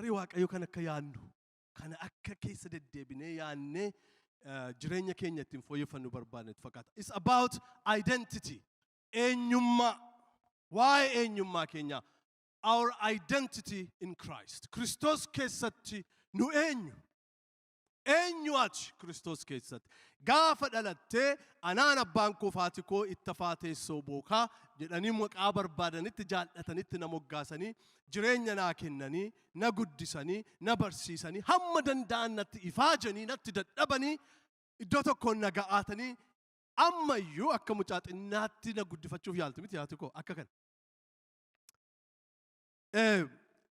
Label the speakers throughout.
Speaker 1: Tarii Waaqayyo kan akka yaannu, kana akka keessa deddeebinee yaannee jireenya keenya ittiin fooyyeffannu barbaadne fakkaata. It's about identity. Eenyummaa. Waa'ee eenyummaa keenyaa. Our identity in Christ. Kiristoos keessatti nu eenyu? Eenyu ati Kiristoos keessatti? Gaafa dhalattee anaan abbaan koo, haati koo Ittafaa Teessoo Bookaa jedhanii maqaa barbaadanitti jaallatanitti na moggaasanii, jireenya naa kennanii, na guddisanii, na barsiisanii, hamma danda'an natti ifaajanii, natti dadhabanii, iddoo tokkoon na ga'aatanii, ammayyuu akka mucaa xinnaatti na guddifachuuf yaaltu miti haati koo akka kana.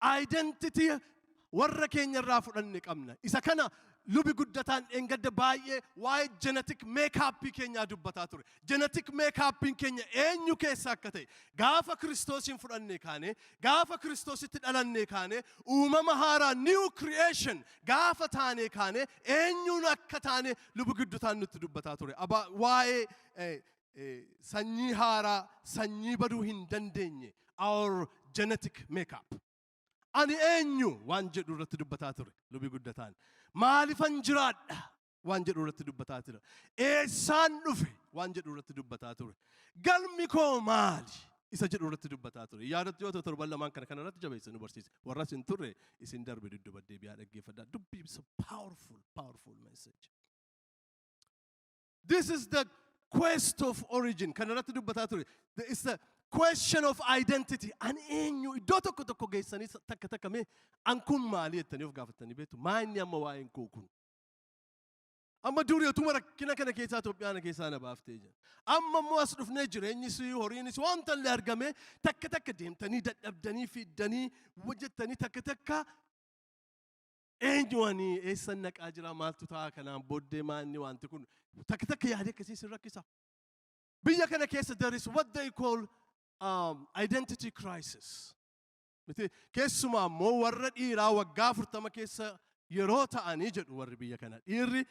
Speaker 1: Identity warra keenya irraa fudhanne qabna. Isa kana lubi Guddataan dheengadda baay'ee waa'ee genetic makeupii keenyaa dubbataa ture. Genetic makeupiin keenya eenyu keessa akka ta'e, gaafa Kiristoosiin fudhanne kaane, gaafa Kiristoositti dhalanne kaane, uumama haaraa, new creation gaafa taane kaane, eenyuun akka taane lubi Guddataan nutti dubbataa ture. Waa'ee sanyii haaraa, sanyii baduu hin dandeenye, our genetic makeup. Ani eenyu waan jedhu irratti dubbataa ture lubi Guddataan. Maalifan jiraadha waan jedhu irratti dubbataa ture. Eessaan dhufe waan jedhu irratti dubbataa ture. Galmi koo maali isa jedhu irratti dubbataa ture. Yaadattu yoo ta'u, torban lamaan kana kana irratti jabeessa nu barsiise. Warra isin turre isin darbe dudduba deebi'aa dhaggeeffadhaa. Dubbii is a powerful, powerful message. This is the quest of origin. Kana irratti dubbataa ture. It's the question of identity. Ani eenyu? Iddoo tokko tokko geessanii takka takka mee an kun maali jettanii of gaafatanii beektu? Maa inni amma waa'een koo kun? Amma durii otuma rakkina kana keessaa Itoophiyaana keessaa na baaftee jira. Amma immoo as dhufnee jireenyis horiinis wanta illee argame, takka takka deemtanii dadhabdanii fiddanii hojjettanii, takka takka eenyu ani, eessan naqaa jira, maaltu ta'a kanaan booddee, maa inni wanti kun, takka takka yaadee akkasii sin rakkisa. Biyya kana keessa there is what they call identity crisis. Miti keessumaa immoo warra dhiiraa waggaa 40 keessa yeroo ta'anii jedhu warri biyya kana. Dhiirri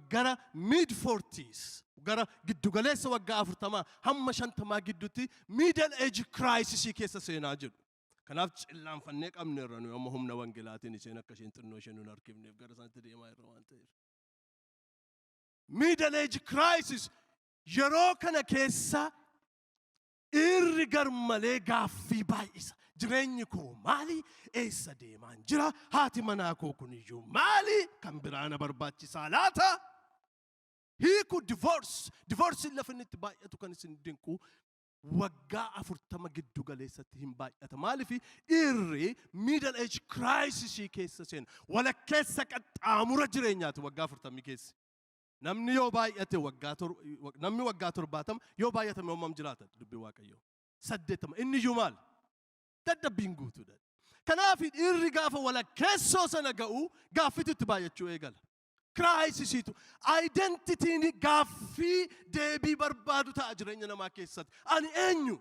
Speaker 1: gara mid 40s, gara giddugaleessa waggaa 40 hamma 50 gidduutti middle age crisis keessa seenaa jedhu. Kanaaf cillaanfannee qabneerra nuyi amma humna wangeelaatiin isheen akka isheen xinnoo isheen nun harkifneef gara isaanitti deemaa irra waan ta'eef. Middle age crisis yeroo kana keessa dhiirri garmalee gaaffii baay'isa. Jireenyi koo maali? Eessa deemaan jira? Haati manaa koo kun iyyuu maali? Kan biraa na barbaachisaa laata? Hiiku, divorce. Divorceiin lafa inni itti baay'atu kan isin dinqu waggaa 40 giddu galeessatti hin baay'ata. Maaliif? Dhiirri middle age crisis keessa seena. Walakkeessa qaxxaamura jireenyaati waggaa 40 keessa. Namni yoo baay'ate namni waggaa 70 yoo baay'atame hammam jiraata dubbii Waaqayyoo? 80. Inni iyyuu maal? Dadhabbiin guutuudha. Kanaaf dhiirri gaafa walakkeessoo sana ga'u gaaffitu itti baay'achuu eegala. Crisisiitu identityn gaaffii deebii barbaadu ta'a jireenya namaa keessatti. Ani eenyu?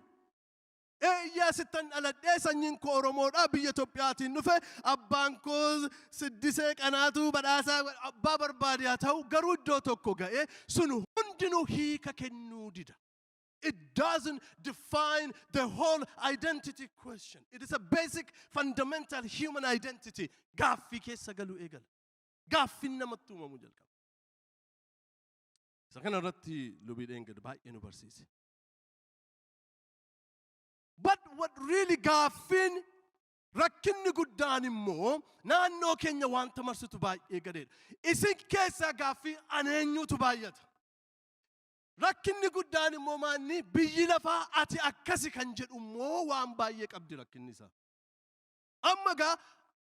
Speaker 1: Eeyyaa, sittan dhaladhee, sanyiin koo Oromoodha, biyya Itoophiyaatiin dhufe, abbaan koo Siddisee Qanaatuu Badhaasaa abbaa barbaade haa ta'u, garuu iddoo tokko ga'ee sun hundinuu hiika kennuu dida. It doesn't define the whole identity question. It is a basic fundamental human identity. Gaaffii keessa galuu eegala. Gaaffiin namatti uumamuu jalqaba. Isa kana irratti lubii dheengadda baay'ee nu barsiise. But what really gaaffiin rakkinni guddaan immoo naannoo keenya wanta marsitu baay'ee gadeedha. Isin keessaa gaaffii ani eenyutu baay'ata. Rakkinni guddaan immoo maanni biyyi lafaa ati akkasi kan jedhu immoo waan baay'ee qabdi rakkinni isaa. Amma gaa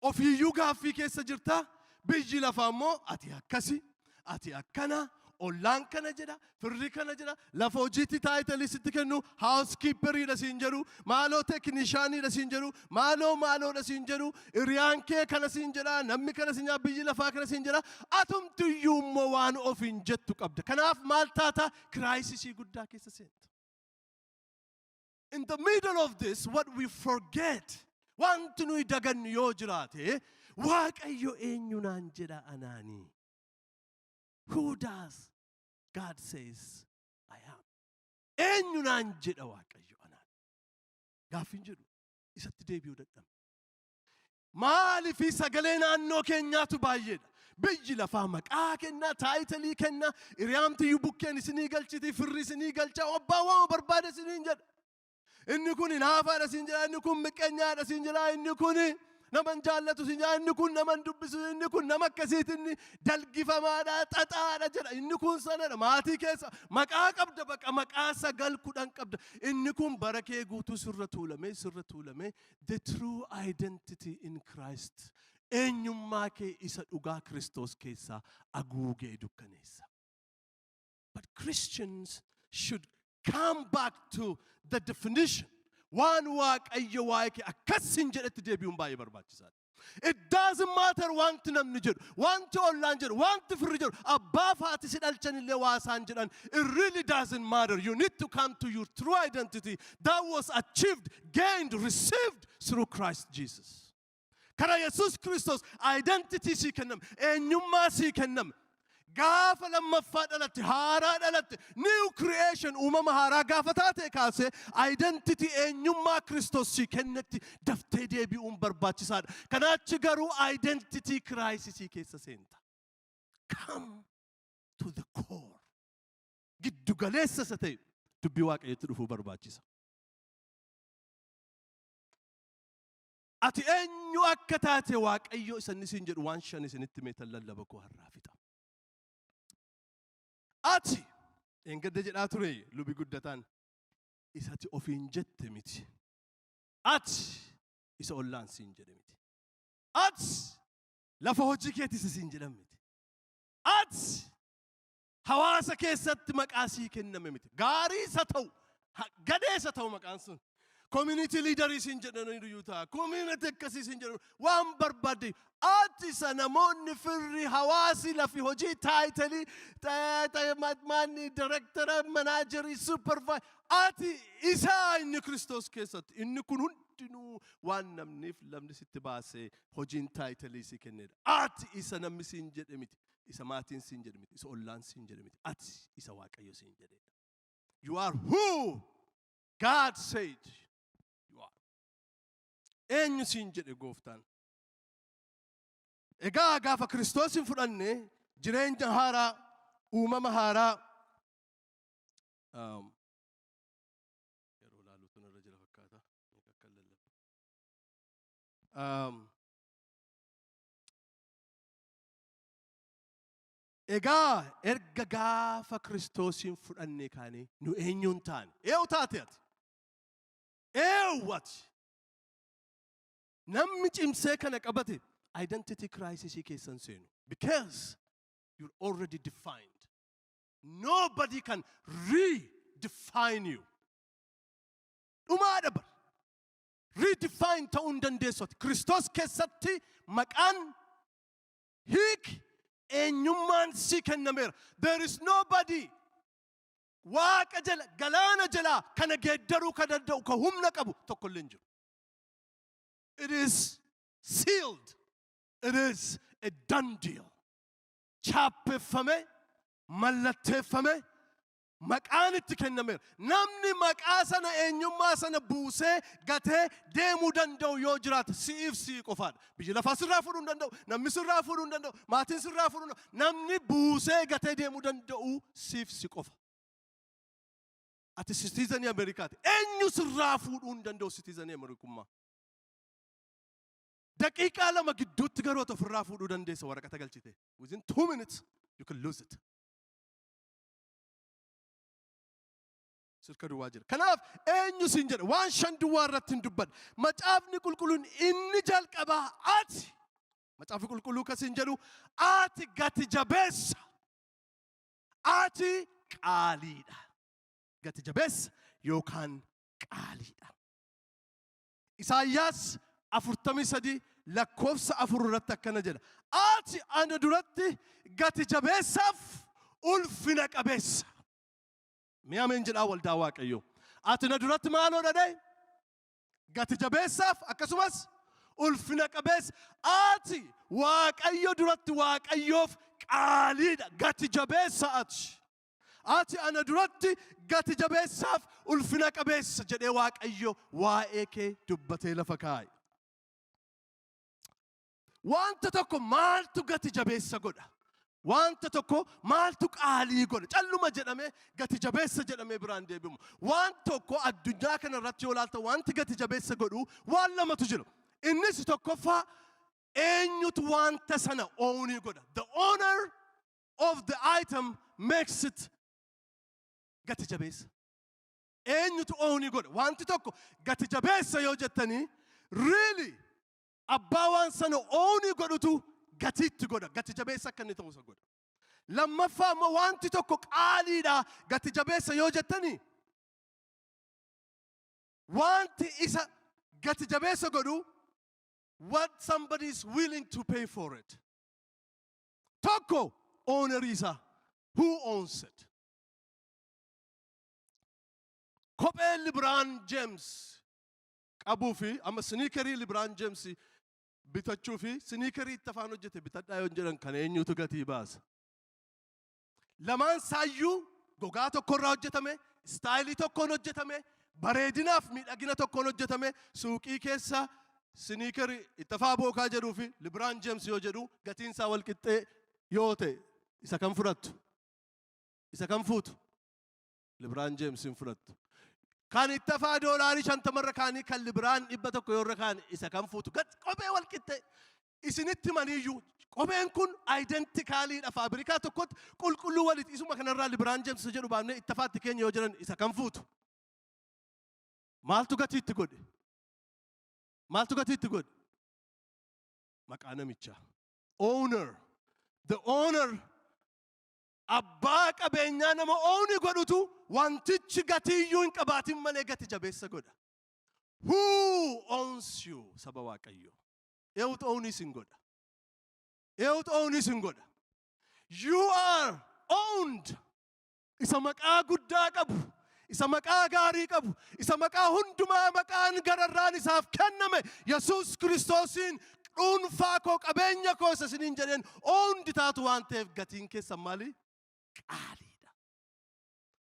Speaker 1: ofiiyyuu gaaffii keessa jirta. Biyyi lafaa immoo ati akkasi, ati akkana, ollaan kana jedha, firri kana jedha, lafa hojiitti title sitti kennu, housekeeperiidha siin jedhu, maaloo technicianiidha siin jedhu, maaloo maaloodha siin jedhu, hiriyaan kee kana siin jedha, namni kana siin jedha, biyyi lafaa kana siin jedha, atumtiyyuu immoo waan ofiin jettu qabda. Kanaaf maal taata? Crisisii guddaa keessa seenta. In the middle of this, what we forget, wanti nuyi dagannu yoo jiraate, Waaqayyo eenyu naan jedha anaanii? Who does God says I am? Eenyu naan jedha Waaqayyo anaan? Gaaffiin jedhu isatti deebi'uu dadhabna. Maaliifii sagalee naannoo keenyaatu baay'eedha. Biyyi lafaa maqaa kennaa, title kennaa, hiriyaamtiyyuu bukkeen isinii galchiti, firri isinii galcha, abbaan waan barbaade isiniin jedha. Inni kun hinaafaadha siin jedha, inni kun miqqeenyaadha siin jedha, inni kun nama hin jaallatu siin jedha, inni kun nama hin dubbisu, inni kun nama akkasiiti, inni dalgifamaadha, xaxaadha jedha, inni kun sanadha. Maatii keessa maqaa qabda, baqa maqaa sagal 10 qabda. Inni kun bara kee guutuu sirra tuulamee sirra tuulamee, the true identity in Christ, eenyummaa kee isa dhugaa Kiristoos keessaa haguugee dukkaneessa. But Christians should come back to the definition. Waan Waaqayyo waa'ee kee akkasin jedhetti deebi'uun baay'ee barbaachisaadha. It doesn't matter wanti namni jedhu, wanti ollaan jedhu, wanti firri jedhu, abbaa fi haati si dhalchan illee waa isaan jedhan. It really doesn't matter. You need to come to your true identity that was achieved, gained, received through Christ Jesus. Karaa Yesuus Kiristoos identity sii kenname, eenyummaa sii kenname. Gaafa lammaffaa dhalatte, haaraa dhalatte, new creation, uumama haaraa gaafa taate kaasee identity, eenyummaa Kiristoos sii kennetti daftee deebi'uun barbaachisaadha. Kanaachi garuu identity crisis keessa seenta. Come to the core. Giddu galeessa isa ta'e dubbii Waaqayyotti dhufuu barbaachisa. Ati eenyu akka taate Waaqayyo isa inni siin jedhu waan shan isinitti meetan lallaba koo har'aa fixa. Ati eengadda jedhaa ture lubi guddataan isati ofiin jette miti. Ati isa ollaan siin jedhe miti. Ati lafa hojii keetis siin jedhan miti. Ati hawaasa keessatti maqaa sii kenname miti. Gaarii isa ta'u, gadhee isa ta'u maqaan sun. Community leader siin jedhaniiru iyyuu ta'a. Community akkasii siin jedhan waan barbaadde. Ati isa namoonni, firri, hawaasi, lafi hojii, title, maanni, director, manager, supervisor. Ati isaa inni Kiristoos keessatti. Inni kun hundinuu waan namniif lafni sitti baasee hojiin title si kennedha. Ati isa namni siin jedhe miti. Isa maatiin siin jedhe miti. Isa ollaan siin jedhe miti. Ati isa Waaqayyo siin jedhedha. You are who God said you are. Eenyu siin jedhe gooftaan? Egaa gaafa Kiristoosin fudhanne jireenya haaraa, uumama haaraa yeroo laaluutu narra jira fakkaata. Akka lallabu. Egaa erga gaafa Kiristoosiin fudhannee kaanee nu eenyuun taane? Eewu taate ati? Eewu ati? Namni cimsee kana qabate identity crisis keessan seenu. Because you're already defined. Nobody can redefine you. Dhumaadha bar. Redefine ta'uu hin dandeessu ati. Kiristoos keessatti maqaan hiik eenyummaan si kennameera. There is nobody waaqa jala galaana jalaa kana geeddaruu ka danda'u ka humna qabu tokko illee hin jiru. It is sealed. It is a done deal. Chaappeffame, mallatteeffame, maqaan itti kennameera. Namni maqaa sana, eenyummaa sana buusee gatee deemuu danda'u yoo jiraate si'iif si'i qofaadha. Biyyi lafaa sirraa fuudhuu hin danda'u, namni sirraa fuudhuu hin danda'u, maatiin sirraa fuudhuu hin danda'u. Namni buusee gatee deemuu danda'u siif si qofa. Ati citizen Ameerikaati. Eenyu sirraa fuudhuu hin danda'u citizen Ameerikummaa? Daqiiqaa 2 gidduutti garuu ati ofirraa fuudhuu dandeessa waraqata galchite. Within 2 minutes you can lose it. Sirka duwwaa jira. Kanaaf eenyu siin jedha waan shan duwwaa irratti hin dubbadha. Macaafni qulqulluun inni jalqabaa ati. Macaafni qulqulluu kasiin jedhu ati gati jabeessa. Ati qaaliidha. Gati jabeessa yookaan qaaliidha. Isaayyaas 43 lakkoofsa 4 irratti akkana jedha. Ati ana duratti gati jabeessaaf ulfina qabeessa. Mee ameen jedhaa waldaa Waaqayyoo. Ati na duratti maaloo dhadhee? Gati jabeessaaf akkasumas ulfina qabeessa. Ati Waaqayyo duratti Waaqayyoof qaaliidha. Gati jabeessa ati. Ati ana duratti gati jabeessaaf ulfina qabeessa jedhee Waaqayyo waa'ee kee dubbatee lafa kaa'e. Wanta tokko maaltu gati jabeessa godha? Wanta tokko maaltu qaalii godha? Calluma jedhamee gati jabeessa jedhamee biraan deebimu. Waan tokko addunyaa kana irratti yoo ilaalta, wanti gati jabeessa godhu waan lamatu jira. Innis tokkoffaa, eenyutu wanta sana own godha? The owner of the item makes it gati jabeessa. Eenyutu own godha? Wanti tokko gati jabeessa yoo jettanii, really abbaa waan sana own godhutu gatiitti godha. Gati jabeessa akka inni ta'u isa godha. Lammaffaa immoo, wanti tokko qaaliidha, gati jabeessa yoo jettanii, wanti isa gati jabeessa godhu what somebody is willing to pay for it. Tokko ownerii isaa, who owns it? Kophee LeBron James qabuu fi amma sneakerii LeBron James bitachuu fi sneakerii itti afaan hojjete bitadhaa yoo jedhan, kan eenyutu gatii baasa? Lamaan saayyuu gogaa tokkorraa hojjetame, style tokkoon hojjetame, bareedinaaf miidhagina tokkoon hojjetame. Suuqii keessa sneakerii itti afaa bookaa jedhuu fi LeBron James yoo jedhu, gatiin isaa wal qixxee yoo ta'e, isa kan fudhattu? Isa kan fuutu? LeBron James hin fudhattu. Kan itti afaa $50rra kaanii kan LeBron 100 yoo irra kaane, isa kan fuutu? Kophee wal qixxee isinitti maniyyuu, kopheen kun identicaliidha, faabrikaa tokkotti qulqulluu walitti, isuma kanarraa LeBron James jedhu baafnee itti afaatti keenya yoo jedhan, isa kan fuutu? Maaltu gatiitti godhe? Maaltu gatiitti godhe? Maqaa namichaa. Owner. The owner, abbaa qabeenyaa, nama own godhutu wantichi gatiiyyuu hin qabaatin malee gati jabeessa godha. Who owns you, saba Waaqayyoo? Eenyutu own isin godha? Eenyutu own isin godha? You are owned. Isa maqaa guddaa qabu, isa maqaa gaarii qabu, isa maqaa hundumaa maqaan gararraan isaaf kenname, Yesuus Kiristoosiin dhuunfaa koo, qabeenya koo isa isiniin jedheen owned taatu waan ta'eef, gatiin keessan maali? Qaaliidha.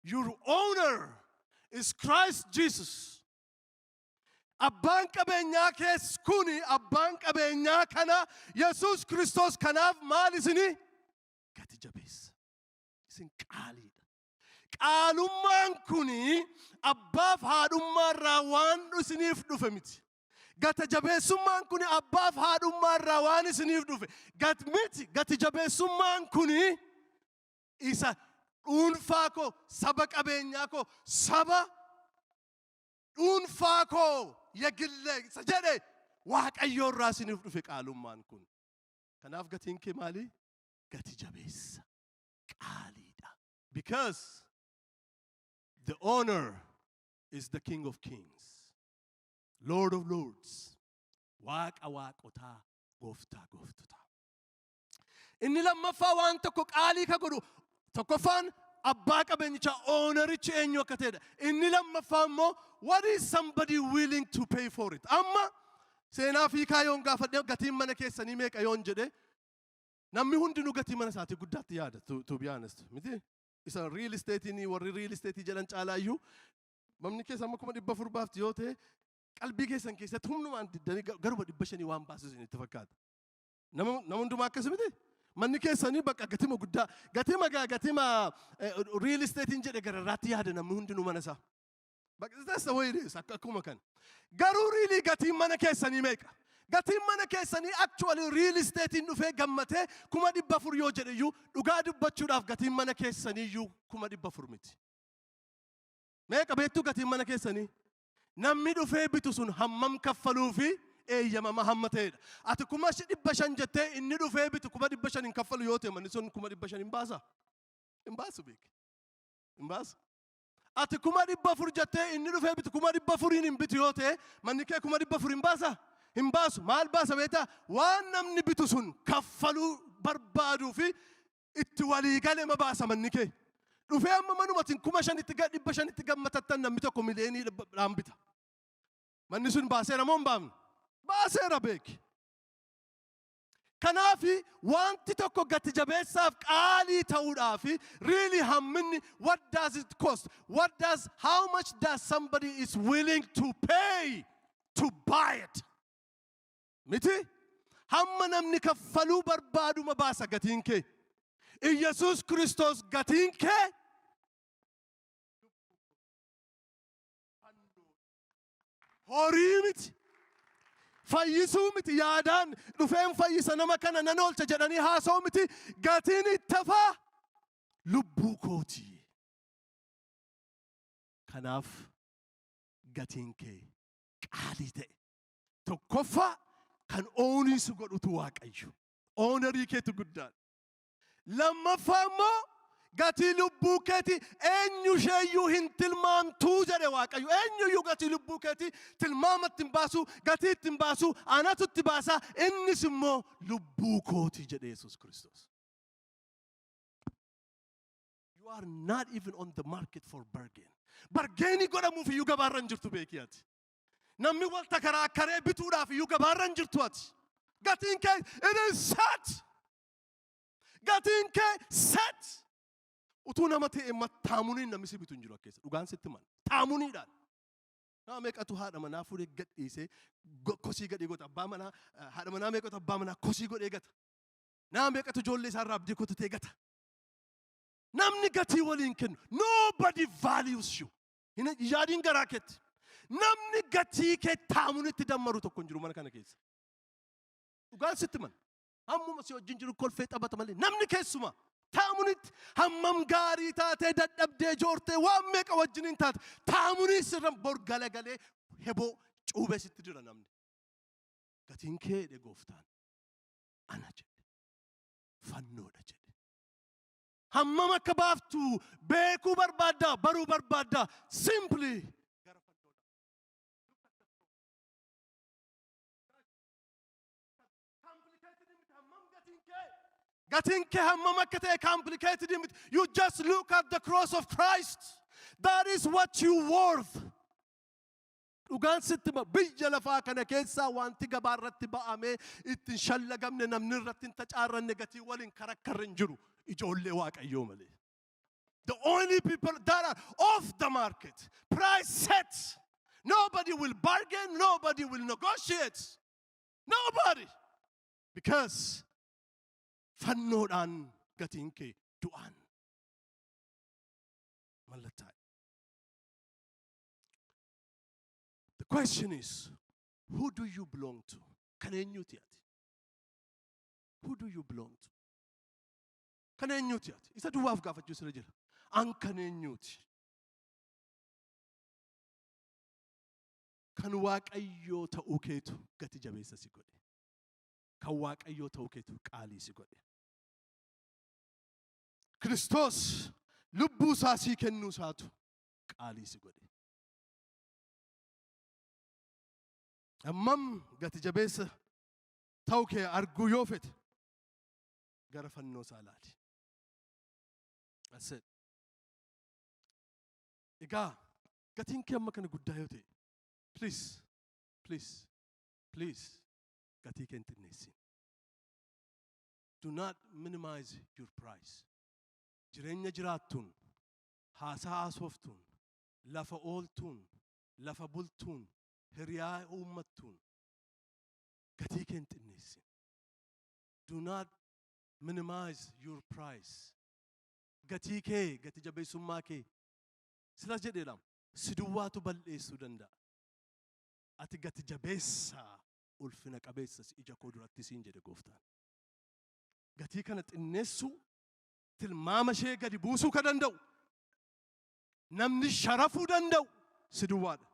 Speaker 1: Your owner is Christ Jesus. Abbaan qabeenyaa kees kuni, abbaan qabeenyaa kana Yesuus Kiristoos. Kanaaf maal isinii? Gati jabeessa. Isin qaaliidha. Qaalummaan kuni abbaaf haadhummaa irraa waan isiniif dhufe miti. Gata jabeessummaan kuni abbaaf haadhummaa irraa waan isiniif dhufe. Gat miti. Gati jabeessummaan kuni isa dhuunfaa koo, saba qabeenyaa koo, saba dhuunfaa koo, የግሌ isa jedhe Waaqayyoo irraa isiniif dhufe qaalummaan kun. Kanaaf gatiin kee maali? Gati jabeessa. Qaaliidha. Because the owner is the King of Kings, Lord of Lords, Waaqa waaqotaa, Gooftaa gooftotaa. Inni lammaffaa waan tokko qaalii ka godhu, tokkoffaan abbaa qabeenyichaa, ownerichi eenyu akka ta'edha. Inni lammaffaa immoo, what is somebody willing to pay for it? Amma seenaa fiikaa yoon gaafadhe, gatiin mana keessanii meeqa yoon jedhe, namni hundinuu gatii mana isaatii guddaatti yaada, to be honest miti. Isa real estate, warri real estate jedhan caalaa iyyuu, manni keessa amma 400,000 baafti yoo ta'e, qalbii keessan keessatti humnumaan diddanii garuma 500 waan baasu isinitti fakkaata. Nama hundumaa akkas miti. Manni keessanii bakka gatima guddaa, gatima gaa gatima real estatein jedhe gararraatti yaada namni hundinuu mana isaa. Bakka that's the way it is, akkuma kan. Garuu really gatiin mana keessanii meeqa? Gatiin mana keessanii actually real estatein dhufee gammatee 400,000 yoo jedhe iyyuu, dhugaa dubbachuudhaaf gatiin mana keessanii iyyuu 400,000 miti. Meeqa beektuu gatiin mana keessanii? Namni dhufee bitu sun hammam kaffaluu fi eeyyamama hamma ta'edha. Ati 500,000 jettee, inni dhufee bitu 500,000 hin kaffalu yoo ta'e, manni sun 500,000 hin baasa? Hin baasu beeke. Hin baasu. Ati 400,000 jettee, inni dhufee bitu 400,000n hin bitu yoo ta'e, manni kee 400,000 hin baasa? Hin baasu. Maal baasa beektaa? Waan namni bitu sun kaffaluu barbaaduu fi itti walii gale ma baasa manni kee. Dhufee amma manumatiin 5,000tti, 500tti gammatattan, namni tokko miliyoonii dhaan bita. Manni sun baaseera moo hin baafne? Baaseera beeki. Kanaafi wanti tokko gati jabeessaaf qaalii ta'uudhaafi really hamminni, what does it cost? What does how much does somebody is willing to pay to buy it? Miti? Hamma namni kaffaluu barbaaduma baasa gatiin kee. Iyyasuus Kiristoos gatiin kee horii miti. Fayyisuu miti, yaadaan dhufeen fayyisa, nama kana nan oolcha jedhanii haasa'uu miti. Gatiin itti hafaa lubbuu kooti. Kanaaf gatiin kee qaalii ta'e. Tokkoffaa, kan own si godhutu Waaqayyo. Ownerii keetu guddaadha. Lammaffaa immoo gatii lubbuu keeti eenyu isheeyyuu hin tilmaamtuu jedhe Waaqayyo. Eenyuyyuu gatii lubbuu keeti tilmaamatti hin baasu, gatii itti hin baasu, anatu itti baasa, innis immoo lubbuu kooti jedhe Yesuus Kiristoos. You are not even on the market for bargain. Bargainii godhamuuf iyyuu gabaarra hin jirtu, beekii ati. Namni walta karaa karee bituudhaaf iyyuu gabaarra hin jirtu ati. Gatiin kee, it is set. Gatiin kee set. Utuu nama ta'e taamuniin namni si bitu hin jiru akkeessa. Dhugaan sitti mana. Taamuniidhaan. Nama meeqatu haadha manaa fuudhee gadhiisee kosii gadhii godha? Abbaa manaa, haadha manaa meeqatu abbaa manaa kosii godhee gata? Nama meeqatu ijoollee isaarraa abdii kutatee gata? Namni gatii waliin kennu. Nobody values you. Hin yaadiin garaa keetti. Namni gatii kee taamunitti dammaru tokko hin jiru mana kana keessa. Dhugaan sitti mana. Hammuma si wajjin jiru kolfee taphata malee namni keessuma taamunitti hammam gaarii taatee, dadhabdee, joortee, waan meeqa wajjin hin taate, taamunii sirra bor galagalee heboo cuubee sitti jira namni. Gatiin kee jedhe gooftaan ana jedhe. Fannoodha jedhe. Hammam akka baaftu beekuu barbaaddaa, baruu barbaaddaa, simply gara fannoodha. Complicated miti hammam gatiin kee. Gatiin kee hammam akka ta'e complicated miti. You just look at the cross of Christ. That is what you worth. Dhugaan sitti hima, biyya lafaa kana keessaa wanti gabaa irratti ba'amee ittiin shallagamne, namni irratti hin tacaarranne, gatii waliin karakkarre hin jiru ijoollee Waaqayyoo malee. The only people that are off the market, price set. Nobody will bargain, nobody will negotiate. Nobody. Because fannoodhaan gatiin kee du'aan mallattaa'e. The question is, who do you belong to? Kan eenyuti ati? Who do you belong to? Kan eenyuti ati? Isa duwwaaf gaafachuu sirra jira. An kan eenyuti? Kan Waaqayyoo ta'uu keetu gati jabeessa si godhe. Kan Waaqayyoo ta'uu keetu qaalii si godhe. Kiristoos lubbuu isaa sii kennuu isaatu qaalii si godhe. Hammam gati jabeessa ta'uu kee arguu yoo fete, gara fannoo isaa ilaali. That's it. Egaa gatiin kee amma kana guddaa yoo ta'e, please, please, please, gatii kee hin xinneessin. Do not minimize your price. Jireenya jiraattuun, haasaa haasoftuun, lafa ooltuun, lafa bultuun, hiriyaa uummattuun gatii kee hin xinneessin. Do not minimize your price. Gatii kee, gati jabeessummaa kee silas jedheedha. Si duwwaatu bal'eessuu danda'a. Ati gati jabeessaa, ulfina qabeessas ija koo duratti siin jedhe gooftaan. Gatii kana xinneessuu, tilmaama ishee gadi buusuu ka danda'u, namni sharafuu danda'u si duwwaadha.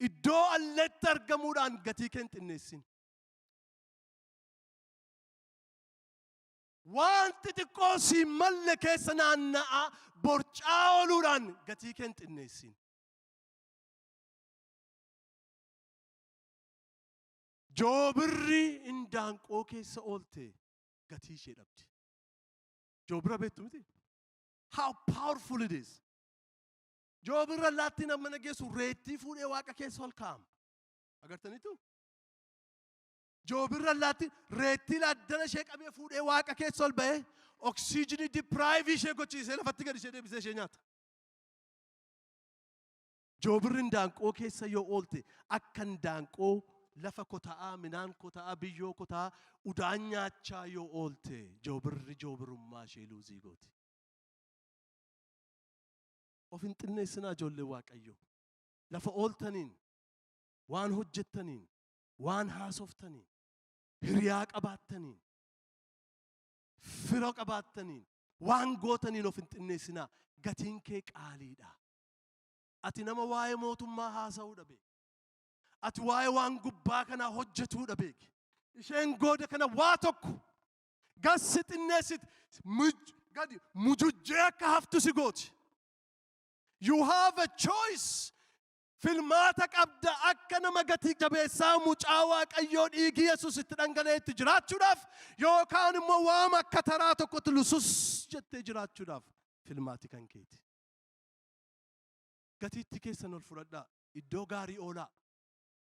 Speaker 1: Iddoo alletti argamuudhaan gatii kee hin xinneessin. Waan xixiqqoo siin malle keessa naanna'aa borcaa ooluudhaan gatii kee hin xinneessin. Joobirri indaanqoo keessa oolte gatii ishee dhabdi. Joobira beektu miti? How powerful it is. Joobirra allaattiin amma nageessu reettii fuudhee waaqa keessa ol kaa'ama. Agartaniitu? Joobirra allaattiin reettii laaddana ishee qabee fuudhee waaqa keessa ol ba'ee, oksiijinii deprive ishee gochiisee, lafatti gad ishee deebisee ishee nyaata. Joobirri indaanqoo keessa yoo oolte akka indaanqoo Lafa kota'aa, midhaan kota'aa, biyyoo kota'aa, udaan nyaachaa yoo oolte, joobirri joobirummaa ishee lose gooti. Of hin xinneessinaa, ijoollee Waaqayyoo. Lafa ooltaniin, waan hojjettaniin, waan haasoftaniin, hiriyaa qabaattaniin, fira qabaattaniin, waan gootaniin of hin xinneessinaa. Gatiin kee qaaliidha. Ati nama waa'ee mootummaa haasa'uudha beeki. Ati waa'ee waan gubbaa kanaa hojjetuudha beeki. Isheen gooda kana waa tokko gassi xinneessit gadi mujujjee akka haftu si gooti. You have a choice. Filmaata qabda akka nama gatii jabeessaa, mucaa Waaqayyoo, dhiigi Yesus itti dhangala'ee itti jiraachuudhaaf, yookaan immoo waama akka taraa tokkotti lusus jettee jiraachuudhaaf filmaati kan keeti. Gatiitti keessan ol fudhadhaa. Iddoo gaarii oolaa.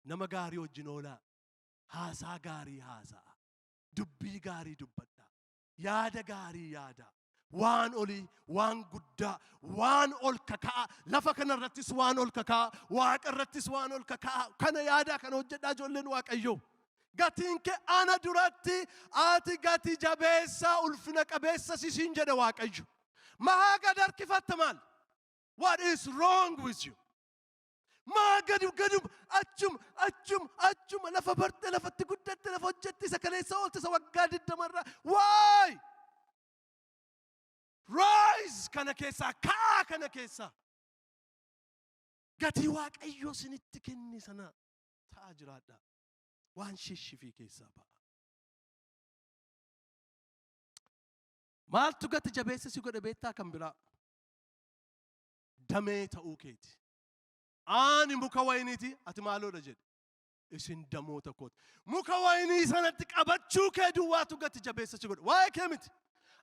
Speaker 1: Nama gaarii wajjin oolaa. Haasaa gaarii haasa'a. Dubbii gaarii dubbadhaa. Yaada gaarii yaadaa. Waan olii, waan guddaa, waan ol kaka'a. Lafa kanarrattis waan ol kaka'a. Waaqa irrattis waan ol kaka'a. Kana yaadaa, kana hojjedhaa, ijoolleen Waaqayyoo. Gatiin kee ana duratti ati gati jabeessaa, ulfina qabeessa sisiin jedhe Waaqayyo. Maa gad harkifatta maal? What is wrong with you? Maa gadi gadi achuma achuma achuma lafa barte, lafatti guddatte, lafa hojjette, isa kaleessa oolte, isa waggaa 20rraa? Why? Rise kana keessaa, ka'aa kana keessaa. Gatii Waaqayyoo isinitti kenne sana ta'aa jiraadhaa. Waan shishifii keessaa ba'a. Maaltu gati jabeessa si godhe beektaa kan biraa? Damee ta'uu keeti. Ani muka wayiniiti, ati maaloodha jedhe. Isin damoota kooti. Muka wayinii sanatti qabachuu kee duwwaatu gati jabeessa si godhe. Waa'ee kee miti.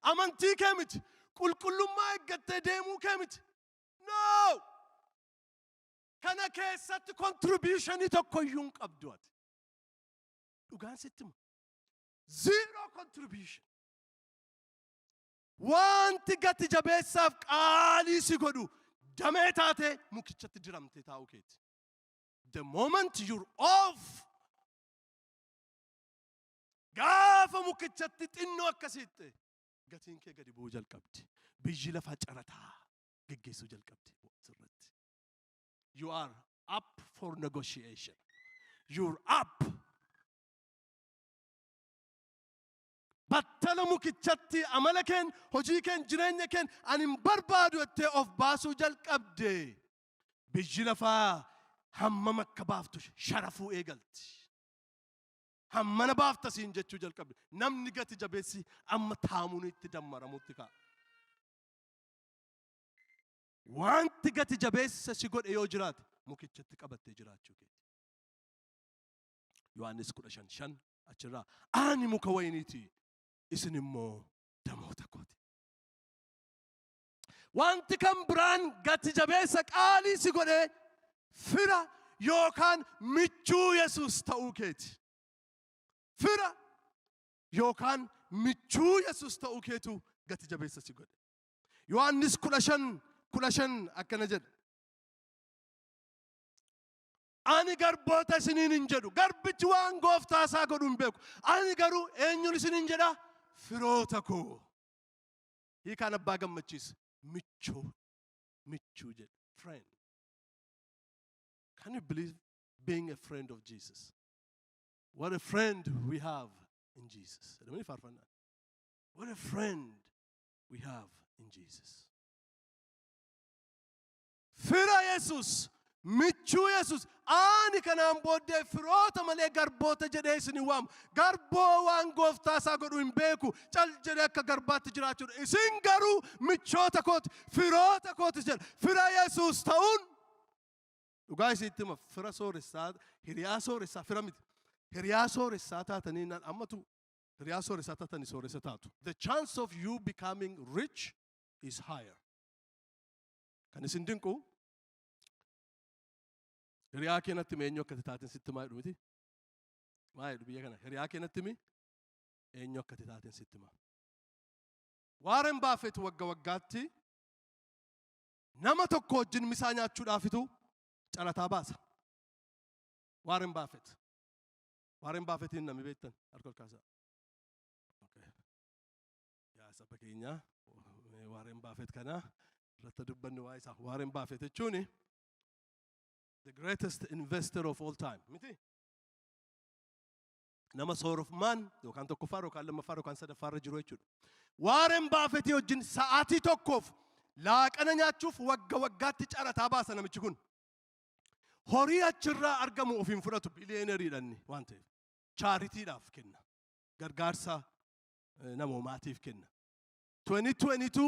Speaker 1: Amantii kee miti. Qulqullummaa eeggattee deemuu kee miti. No! Kana keessatti contributionii tokko iyyuu hin qabdu ati. Dhugaan sitti hima. Zero contribution. Wanti gati jabeessaaf qaalii si godhu damee taatee mukichatti diramtee taa'uu keeti. The moment you're off, gaafa mukichatti xinnoo akkasiitte, gatiin kee gadi bu'uu jalqabdi. Biyyi lafaa carataa geggeessuu jalqabdi sirratti. You are up for negotiation. You're up. Battala mukichatti amala keen, hojii keen, jireenya keen ani hin barbaadu jettee of baasuu jalqabde. Biyyi lafaa hammam akka baaftu sharafuu eegalti. Hammana baafta siin jechuu jalqabde. Namni gati jabeessi amma taamuun itti dammaramutti ka'a. Wanti gati jabeessa si godhe yoo jiraate, mukichatti qabattee jiraachuu keeti. Yohaannis 15:5 achirraa, "Ani muka wayiniiti, isin immoo damoota kooti." Wanti kan biraan gati jabeessa qaalii si godhe fira yookaan michuu Yesuus ta'uu keeti. Fira yookaan michuu Yesuus ta'uu keetu gati jabeessa si godhe. Yohaannis 15:15 akkana jedha. "Ani garboota isiniin hin jedhu. Garbichi waan gooftaa isaa godhu hin beeku. Ani garuu eenyuun isiniin jedha? Firoota koo." Hiikaan abbaa gammachiisa. Michuu, michuu jedha. Friend. Can you believe being a friend of Jesus? What a friend we have in Jesus. Jedhamanii faarfannaa. What a friend we have in Jesus. Fira Yesus, michuu Yesus, "Ani kanaan booddee firoota malee garboota jedhee isin hin waamu. Garboo waan gooftaa isaa godhu hin beeku. Cal jedhee akka garbaatti jiraachuudha. Isin garuu michoota kooti, firoota kooti" jedha. Fira Yesus ta'uun, dhugaa isitti hima, fira sooressaa, hiriyaa sooressaa, fira miti. Hiriyaa sooressaa taatanii naan ammatu hiriyaa sooressaa taatanii sooressa taatu. The chance of you becoming rich is higher. Kan isin dinqu, "Hiriyaa kee natti himi, eenyu akka ati taateen sitti himaa" jedhu miti. Maa jedhu biyya kana? "Hiriyaa kee natti himi, eenyu akka ati taateen sitti himaa." Warren Buffett wagga waggaatti nama tokko wajjin misaa nyaachuudhaafitu carataa baasa. Warren Buffett. Warren Buffettiin namni beektan harka ol kaasaa. Okay. Yaa saba keenya, Warren Buffett kana irratti dubbannu waa isaa. Warren Buffett jechuun the greatest investor of all time. Miti? Nama soorummaan yookaan tokkoffaa yookaan lammaffaa yookaan sadaffaa irra jiru jechuudha. Warren Buffettii wajjin sa'aatii tokkoof laaqana nyaachuuf wagga waggaatti carataa baasa namichi kun. Horii achirraa argamu ofiin fudhatu, billionaireiidha inni waan ta'eef. Charitydhaaf kenna. Gargaarsa namoomaatiif kenna. 2022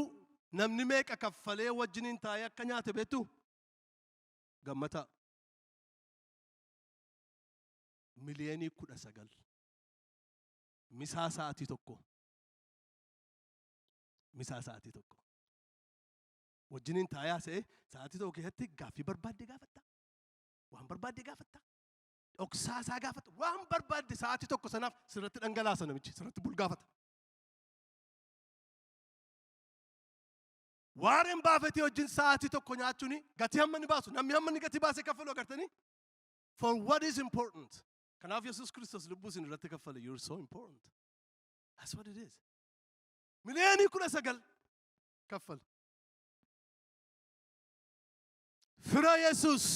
Speaker 1: namni meeqa kaffalee wajjiniin taa'ee akka nyaate beektu? Gammata. 19 miliyoonii. Misaa sa'aatii tokko. Misaa sa'aatii tokko. Wajjiniin taa'ee haasa'ee sa'aatii tokko keessatti gaaffii barbaadde gaafatta. Waan barbaadde gaafatta. Dhoksaa isaa gaafata. Waan barbaadde sa'aatii tokko sanaaf sirratti dhangalaasa namichi, sirratti bulgaafata. Warren Buffettii wajjin sa'aatii tokko nyaachuun gatii hamma inni baasu, namni hamma inni gatii baasee kaffalu agartanii? For what is important. Kanaaf Yesuus Kiristoos lubbuu isin irratti kaffale. You're so important. That's what it is. 19 miliyoonii kaffale. Fira Yesuus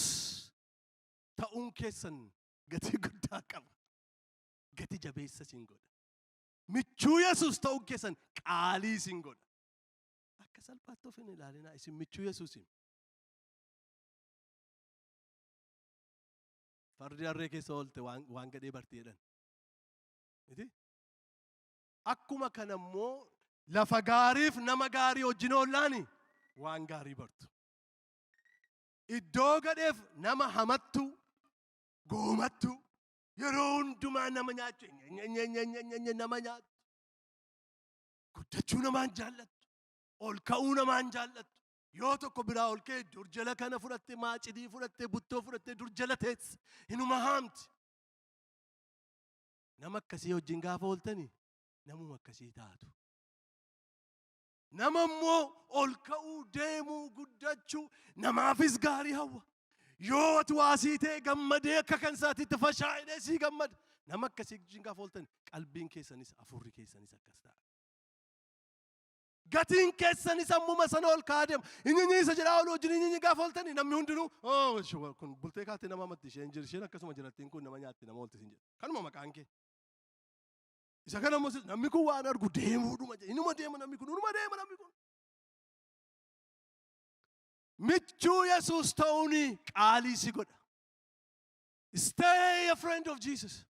Speaker 1: ta'uun keessan gatii guddaa qaba. Gati jabeessa isin godha. Michuu Yesuus ta'uun keessan qaalii isin godha. Akka salphaatti of hin ilaalinaa, isin michuu Yesuusi. Fardi harree keessa oolte waan gadhee barti jedhan. Miti? Akkuma kana immoo lafa gaariif nama gaarii wajjin oollaani waan gaarii bartu. Iddoo gadheef nama hamattu, goomattu, yeroo hundumaa nama nyaachu, nama nyaattu. Guddachuu namaan jaallattu, ol ka'uu namaan jaallattu. Yoo tokko biraa ol ka'e dur jala kana fudhatte, maacidii fudhatte, buttoo fudhatte, dur jala teesse, hinuma haamti. Nama akkasii wajjin gaafa ooltani namuma akkasii taatu. Nama immoo ol ka'uu, deemuu, guddachuu, namaafis gaarii hawwa. Yoo ati waasii ta'e gammadee akka kan isaatiitti fashaa'idhee sii gammada. Nama akkasii wajjin gaafa ooltan qalbiin keessanis hafuurri keessanis akkas ta'a. Gatiin keessanis ammuma sana ol ka'aa deema. Inni isa jedhaa oolu wajjin inni gaafa ooltani namni hundinuu, "Oh, kun bultee kaatee nama amatti, isheen jira, isheen akkasuma jirattiin kun nama nyaatti, nama oolti," siin jedha. Kanuma maqaan kee. Isa kana immoo namni kun waan argu deemuudhuma jedha. Inuma deema namni kun, inuma deema namni kun. Michuu Yesuus ta'uun qaalii si godha. Stay a friend of Jesus.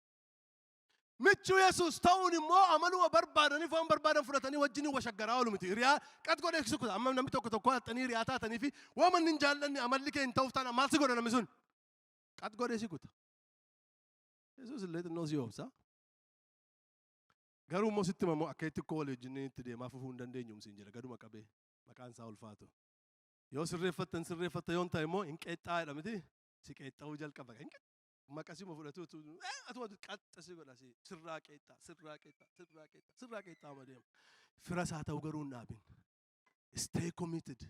Speaker 1: Michuu Yesuus ta'uun immoo amaluma barbaadaniif waan barbaadan fudhatanii wajjin washaggaraa oolu miti. Hiriyaa qat godhee si kuta. Amma namni tokko tokko haxxanii hiriyaa taatanii fi waan manni hin jaallanne amalli kee hin ta'uuf taana maal si godha namni sun? Qat godhee si kuta. Yesuus illee xinnoo si obsa. Garuu immoo sitti himamu akka itti koo walii wajjin itti deemaa fufuu hin dandeenyu siin jira, gaduma qabee, maqaan isaa ulfaatu. Yoo sirreeffattan sirreeffatta, yoon ta'e immoo hin qeexxaa'edha miti, si qeexxa'uu jalqaba. Hin maqasuma fudhatu atuma qaxxa si godha, si sirraa qeexxaa, sirraa qeexxaa, sirraa qeexxaa, sirraa qeexxaa ma deema. Fira isaa ta'uu garuu hin dhaabin. Stay committed.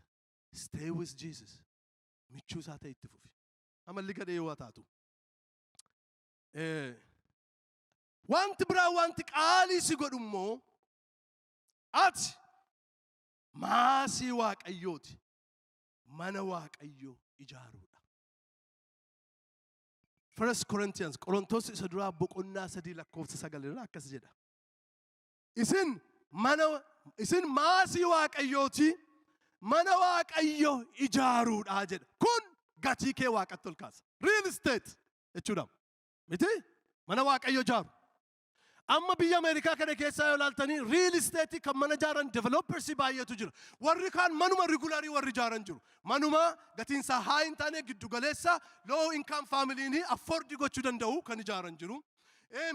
Speaker 1: Stay with Jesus. Michuu isaa ta'e itti fufi. Amalli gadhee yoo taatu. Wanti biraa, wanti qaalii si godhu immoo, ati maasii Waaqayyooti. Mana Waaqayyoo ijaaruudha. First Corinthians, Qorontos isa duraa boqonnaa 3 lakkoofsa 9 irraa akkas jedha. Isin maasii Waaqayyooti, mana Waaqayyo ijaaruudha jedha. Kun gatii kee Waaqatti ol kaasa. Real estate jechuudha. Miti? Mana Waaqayyo ijaaru. Amma biyya Ameerikaa kana keessaa yoo ilaaltanii, real estate kan mana ijaaran developers baay'eetu jira. Warri kaan manuma regularii warri ijaaran jiru. Manuma gatiin isaa haa hin taane, giddu galeessa, low income familyin afford gochuu danda'u kan ijaaran jiru.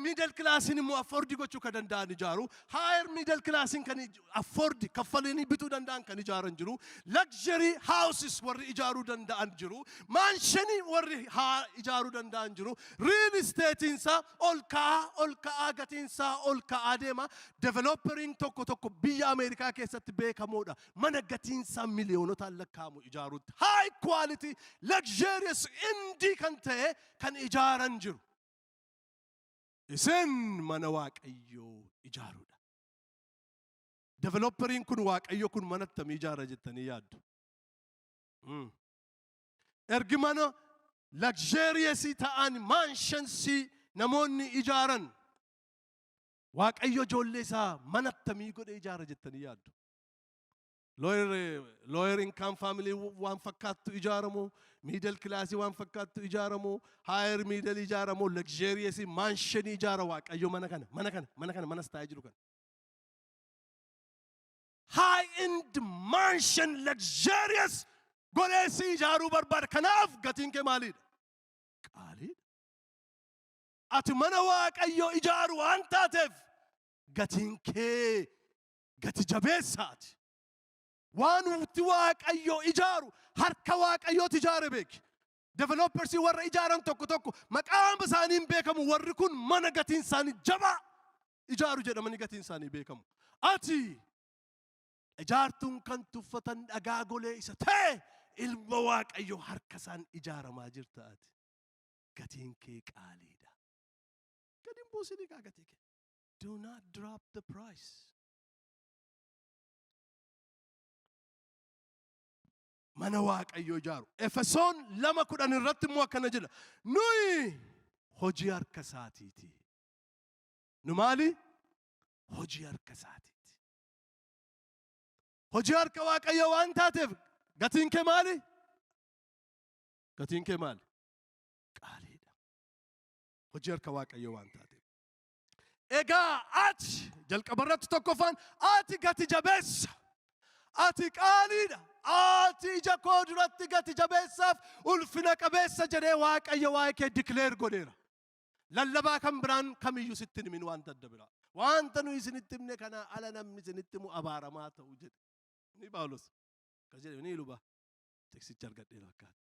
Speaker 1: Middle classiin immoo afford gochuu kan danda'an ijaaru. Higher middle classiin kan afford kaffalanii bituu danda'an kan ijaaran jiru. Luxury houses warri ijaaruu danda'an jiru. Mansionii warri haa ijaaruu danda'an jiru. Real estatein isaa ol ka'aa ol ka'aa, gatiin isaa ol ka'aa deema. Developeriin tokko tokko biyya Ameerikaa keessatti beekamoodha. Mana gatiin isaa miliyoonotaan lakkaa'amu ijaaruutti. High quality, luxurious indii kan ta'e kan ijaaran jiru. Isin mana Waaqayyoo ijaaruudha. Developeriin kun, Waaqayyo kun, mana akkamii ijaara jettanii yaaddu? Ergi mana luxurious ta'an, mansions namoonni ijaaran, Waaqayyo ijoollee isaa mana akkamii godhee ijaara jettanii yaaddu? Lower income family waan fakkaattu ijaaramu, middle class waan fakkaattu ijaaramu, higher middle ijaaramu, luxurious mansion ijaara Waaqayyo mana kana, mana kana, mana kana, manas taa'ee jiru kana. High end mansion, luxurious godhee si ijaaruu barbaada. Kanaaf gatiin kee maaliidha? Qaaliidha. Ati mana Waaqayyo ijaaru waan taateef gatiin kee gati jabeessaati. Waan nuti Waaqayyo ijaaru harka Waaqayyooti ijaare beeki. Developersii warra ijaaran tokko tokko maqaan isaanii hin beekamu, warri kun mana gatiin isaanii jabaa ijaaru jedhamanii gatiin isaanii beekamu. Ati ijaartuun kan tuffatan dhagaa golee isa ta'e ilma Waaqayyo harka isaan ijaaramaa jirta ati. Gatiin kee qaaliidha. Gadi hin buusinii kaa gatii kee. Do not drop the price. Mana Waaqayyoo ijaaru. Efesoon 2:10 irratti immoo akkana jedha. Nuyi hojii harka isaatiiti. Nu maali? Hojii harka isaatiiti. Hojii harka Waaqayyoo waan taateef gatiin kee maali? Gatiin kee maali? Qaaliidha. Hojii harka Waaqayyoo waan taateef. Egaa ati jalqaba irratti tokkoffaan ati gati jabeessa. Ati qaaliidha. Ati ija koo duratti gati jabeessaaf ulfina qabeessa jedhee Waaqayyo waa'ee kee declare godheera. Lallabaa kan biraan kamiyyuu sitti hin himin wanta adda biraa. Wanta nuyi isinitti himne kana ala namni isinitti himu abaaramaa ta'u jedhe. Ni Phaawulos. Akkas jedhe ni luba. Teksicha argadheera fakkaata.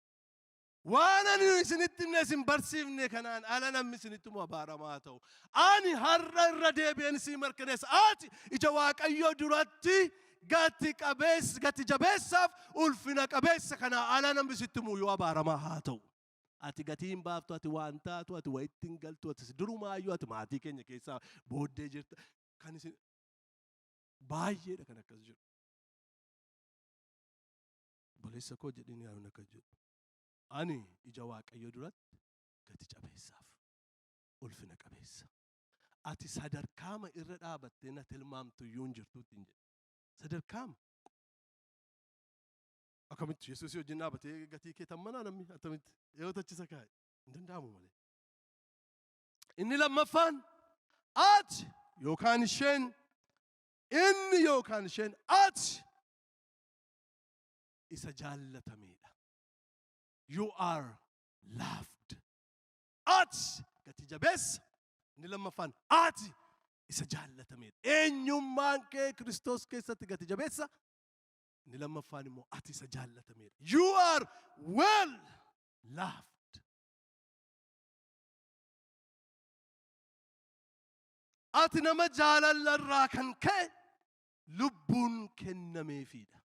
Speaker 1: Waan ani isinitti himne isin barsiifne kanaan ala namni isinitti himu abaaramaa ta'u. Ani har'a irra deebi'een sii mirkaneessa. Ati ija Waaqayyoo duratti gati qabeessa, gati jabeessaaf ulfina qabeessa, kanaa ala namni sitti himu yoo abaaramaa haa ta'u. Ati gatii hin baaftu, ati waan taatu, ati wayitti hin galtu, ati durumaayyuu ati maatii keenya keessaa booddee jirta. Kan isin baay'eedha kan akkas jedhu. Obboleessa koo jedheen yaaduun akkas jedhu. Ani ija Waaqayyoo duratti gati jabeessaaf ulfina qabeessa. Ati sadarkaama irra dhaabattee na tilmaamtu iyyuu hin jirtu ittiin jedhe. Sadarkaama. Akkamitti Yesuusii wajjin dhaabatee gatii kee tammanaa namni akkamitti yoo tachisa kaa'e hin danda'amu malee. Inni lammaffaan, ati yookaan isheen, inni yookaan isheen, ati isa jaallatameedha. You are loved. Ati gati jabeessa. Inni lammaffaan, ati isa jaallatameedha. Eenyummaan kee Kiristoos keessatti gati jabeessa. Inni lammaffaan immoo ati isa jaallatameedha. You are well loved. Ati nama jaalala irraa kan ka'e lubbuun kennameefiidha.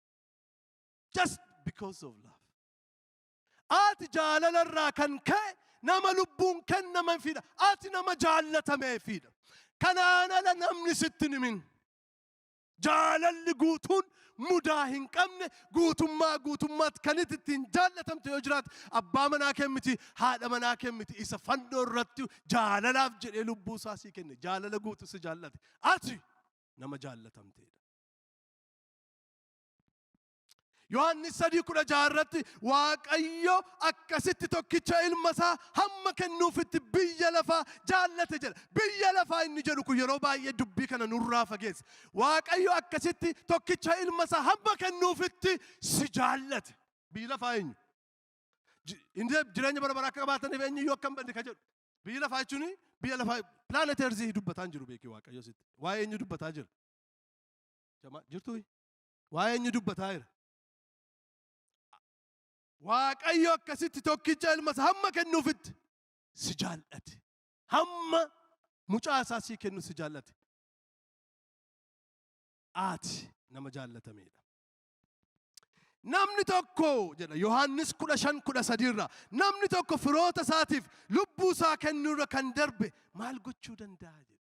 Speaker 1: Just because of love. Ati jaalala irraa kan ka'e nama lubbuun kennameefiidha. Ati nama jaallatameefiidha. Kanaan ala namni sitti hin himin. Jaalalli guutuun mudaa hin qabne guutummaa guutummaatti kan itti ittiin jaallatamte yoo jiraate, abbaa manaa kee miti, haadha manaa kee miti, isa fannoo irratti jaalalaaf jedhee lubbuu isaa sii kenne, jaalala guutuu si jaallate. Ati nama jaallatamteedha. Yohaannis 3:16 irratti, Waaqayyo akkasitti tokkicha ilma isaa hamma kennuufitti biyya lafaa jaallate jedha. Biyya lafaa inni jedhu kun yeroo baay'ee dubbii kana nurraa fageessa. Waaqayyo akkasitti tokkicha ilma isaa hamma kennuufitti si jaallate. Biyyi lafaa eenyu? Inni jireenya bara baraa akka qabaataniif eenyuyyuu akka hin badne ka jedhu. Biyyi lafaa jechuun biyya lafaa planet Earth dubbataa hin jiru beekii Waaqayyo sitti. Waa'ee eenyu dubbataa jira? Jamaa jirtuu? Waa'ee eenyu dubbataa jira? Waaqayyo akkasitti tokkicha ilma isaa hamma kennuufitti si jaallate. Hamma mucaa isaa sii kennu si jaallate. Ati nama jaallatameedha. Namni tokko jedha Yohaannis 15:13 irraa, namni tokko firoota isaatiif lubbuu isaa kennuurra kan darbe maal gochuu danda'a jedha.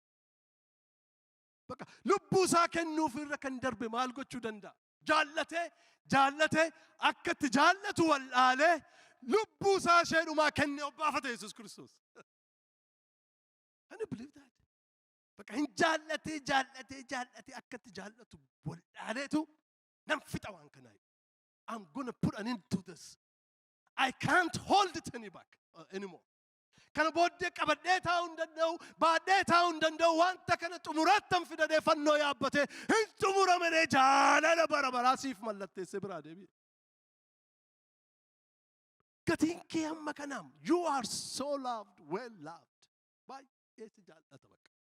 Speaker 1: Bakka lubbuu isaa kennuuf irra kan darbe maal gochuu danda'a? Jaallatee jaallatee akka itti jaallatu wal'aalee lubbuu isaa ishee dhumaa kennee obbaafate Yesuus Kiristoos. Can you believe that? Bakka hin jaallatee jaallatee jaallatee akka itti jaallatu wal'aaleetu nan fixa waan kanaa. I'm gonna put an end to this. I can't hold it any back anymore. Kana booddee qabadhee taa'uu hin danda'u, baadhee taa'uu hin danda'u, wanta kana xumurattan fidadhee fannoo yaabbatee hin xumuramne jaalala bara baraa siif mallatteessee biraa deebi'e. Gatiin kee amma kanaam, you are so loved, well loved. Baay'ee si jaallata bakka.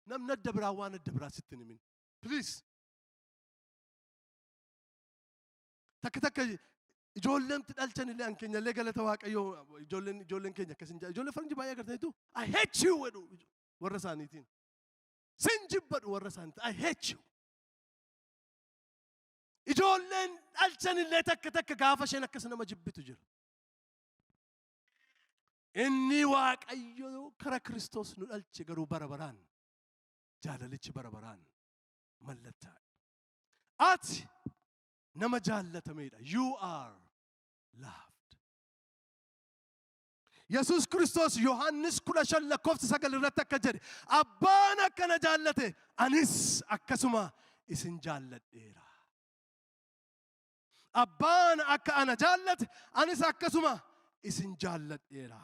Speaker 1: Namni adda biraa waan adda biraa sitti hin himin. Please. Takka takka ijoolleen dhalchan illee an keenya illee galata Waaqayyoo ijoolleen keenya akkas hin jaa ijoollee faranjii baay'ee agartaniitu "I hate you" jedhu warra isaaniitiin. Sin jibbadhu warra isaaniitiin, "I hate you." Ijoolleen dhalchan illee takka takka gaafa isheen akkas nama jibbitu jira. Inni Waaqayyo kara Kiristoos nu dhalche garuu bara baraan jaalalichi bara baraan mallattaa'e. Ati nama jaallatameedha. You are loved. Yesuus Kiristoos Yohaannis 15 lakkoofsa 9 irratti akka jedhe, "Abbaan akkana jaallate, anis akkasuma isin jaalladheera. Abbaan akka ana jaallate, anis akkasuma isin jaalladheera."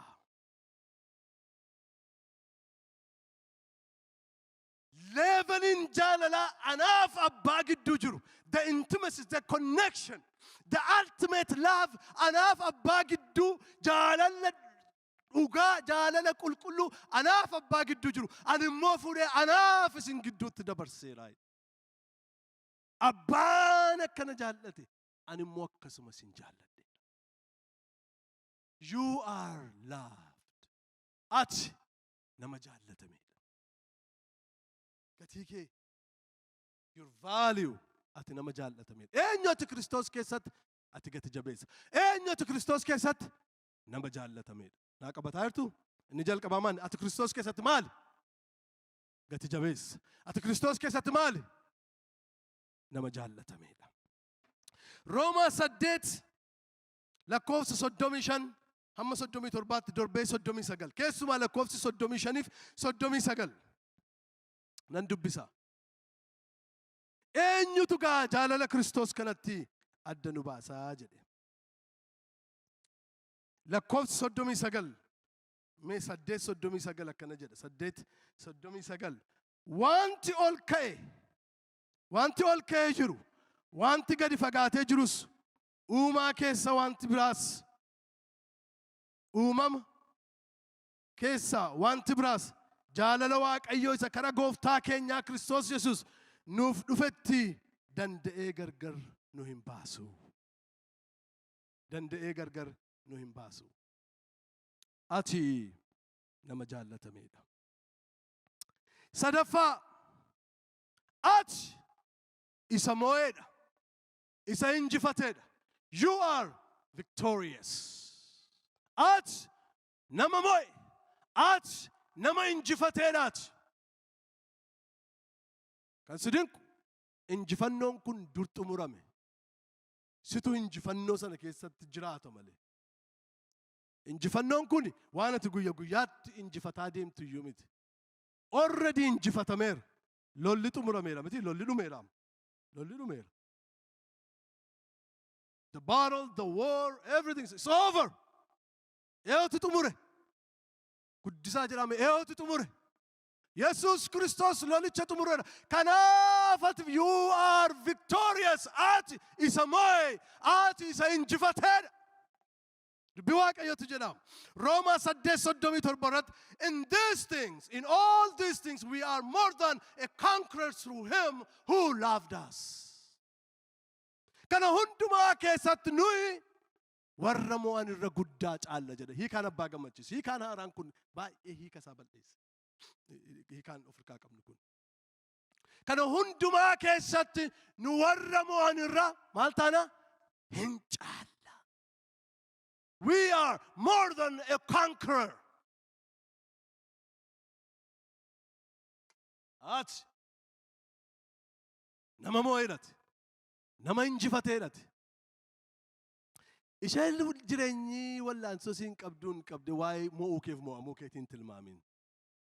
Speaker 1: Leveliin jaalalaa anaaf abbaa gidduu jiru. The intimacy, the connection, the ultimate love anaaf abbaa gidduu, jaalala dhugaa, jaalala qulqulluu anaaf abbaa gidduu jiru. Ani immoo fuudhee anaaf isin gidduutti dabarseera. Abbaan akkana jaallate, ani immoo akkasuma isin jaalladhe. You are loved. Ati nama jaallatamedha. Gatii kee, your value, ati nama jaallatamedha. Eenyu ati Kiristoos keessatti? Ati gati jabeessa. Eenyu ati Kiristoos keessatti? Nama jaallatamedha. Naa qabataa jirtu? Inni jalqabaa maali? Ati Kiristoos keessatti maali? Gati jabeessa. Ati Kiristoos keessatti maali? Nama jaallatamedha. Roomaa 8 lakkoofsa 35 hamma 37tti, darbee 39, keessumaa lakkoofsi 35f 39 nan dubbisa. "Eenyutu gaa jaalala Kiristoos kanatti adda nu baasaa?" jedhe. Lakkoofsi 39 mee, 8:39 akkana jedha. 8:39, "Wanti ol ka'e, wanti ol ka'ee jiru, wanti gadi fagaatee jirus, uumaa keessa wanti biraas, uumama keessaa wanti biraas jaalala Waaqayyoo isa kara gooftaa keenyaa Kiristoos Yesus nuuf dhufetti danda'ee gargar nu hin baasu. Danda'ee gargar nu hin baasu." Ati nama jaallatameedha. Sadaffaa, ati isa moo'eedha. Isa injifateedha. You are victorious. Ati nama moo'e. Ati nama injifateedhaati. Kan si dinqu, injifannoon kun dur xumurame. Situ injifannoo sana keessatti jiraata malee. Injifannoon kun waan ati guyya guyyaatti injifataa deemtu iyyuu miti. Already injifatameera. Lolli xumurameera miti, lolli dhumeera. Lolli dhumeera. The battle, the war, everything is over. Eenyutu xumure? Guddisaa jedhame, eenyutu xumure? Yesus Kiristoos lolicha xumureera. Kanaaf ati, you are victorious. Ati isa moo'e, ati isa injifateedha. Dubbii Waaqayyotu jedhama. Roomaa 8:37 irratti, "In these things, in all these things we are more than a conqueror through him who loved us." Kana hundumaa keessatti nuyi warra mo'an irra guddaa caalla jedha. Hiikaan abbaa gammachiisu. Hiikaan haaraan kun baay'ee hiika isaa bal'eessa. Hiikaan of harkaa qabnu kun. Kana hundumaa keessatti nu warra mo'an irra maal taana? Hin caalla. We are more than a conqueror. Ati nama moo'eedhati. Nama injifateedhati. Isheen jireenyi wallaansoo siin qabduun qabde waa'ee mo'uu keef mo'amuu keetiin tilmaamin.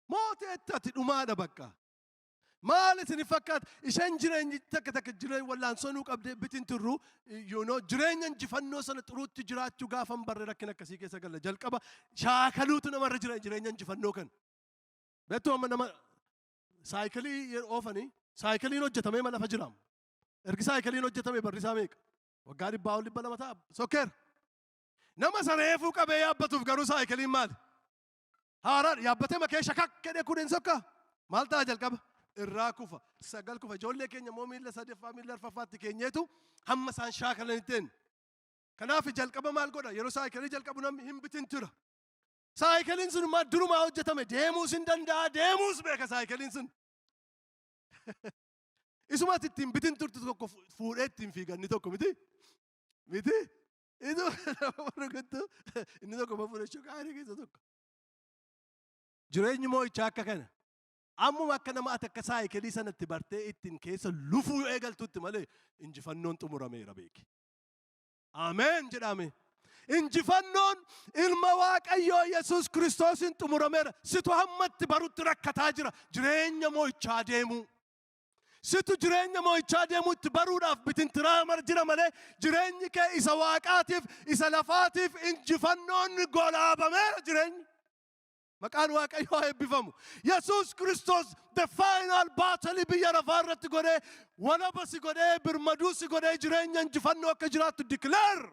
Speaker 1: Mooteetta ati dhumaadha bakka. Maal isin fakkaata? Isheen jireenyi takka takka jireenya wallaansoo nuu qabdee bitin turru you know, jireenya injifannoo sana xuruutti jiraachuu gaafa hin barre rakkina akkasii keessa galla. Jalqaba shaakaluutu namarra jira jireenya injifannoo kana. Beektuu amma nama saayikilii yeroo oofanii saayikiliin hojjetamee ma lafa jiraam. Ergi saayikiliin hojjetame barri isaa meeqa? Waggaa 100 ol 200 ta'a. Sokkeera. Nama isa reefuu qabee yaabbatuuf garuu saayikiliin maali? Haaraan yaabbatee makee shakak jedhee kun hin sokkaa. Maal ta'a jalqaba? Irraa kufa. Sagal kufa. Ijoollee keenya immoo miilla sadaffaa miilla arfaffaatti keenyeetu hamma isaan shaakalanitti eenyu. Kanaaf jalqaba maal godha? Yeroo saayikilii jalqabu namni hin bitin tura. Saayikiliin sun immoo durumaa hojjetame deemuus hin danda'a deemuus beeka saayikiliin sun. Isuma ati ittiin bitin turtu tokko fuudhee ittiin fiiganni tokko miti? Miti? Isuma nama rukuttu inni tokko immoo fuudhee shokaanii keessa tokko. Jireenyi moo'ichaa akka kana. Ammuma akka nama ati akka saayikilii sanatti bartee ittiin keessa lufuu eegaltutti malee injifannoon xumurameera beeki. Ameen jedhame. Injifannoon ilma Waaqayyoo Yesuus Kiristoosiin xumurameera. Situ hammatti barutti rakkataa jira. Jireenya moo'ichaa deemuu. Situ jireenya moo'ichaa deemuu itti baruudhaaf bitintiraa jira malee jireenyi kee isa waaqaatiif isa lafaatiif injifannoon golaabameera jireenyi. Maqaan Waaqayyoo haa eebbifamu. Yesuus Kiristoos the final battle biyya lafaa irratti godhee walaba si godhee birmaduu si godhee jireenya injifannoo akka jiraattu declare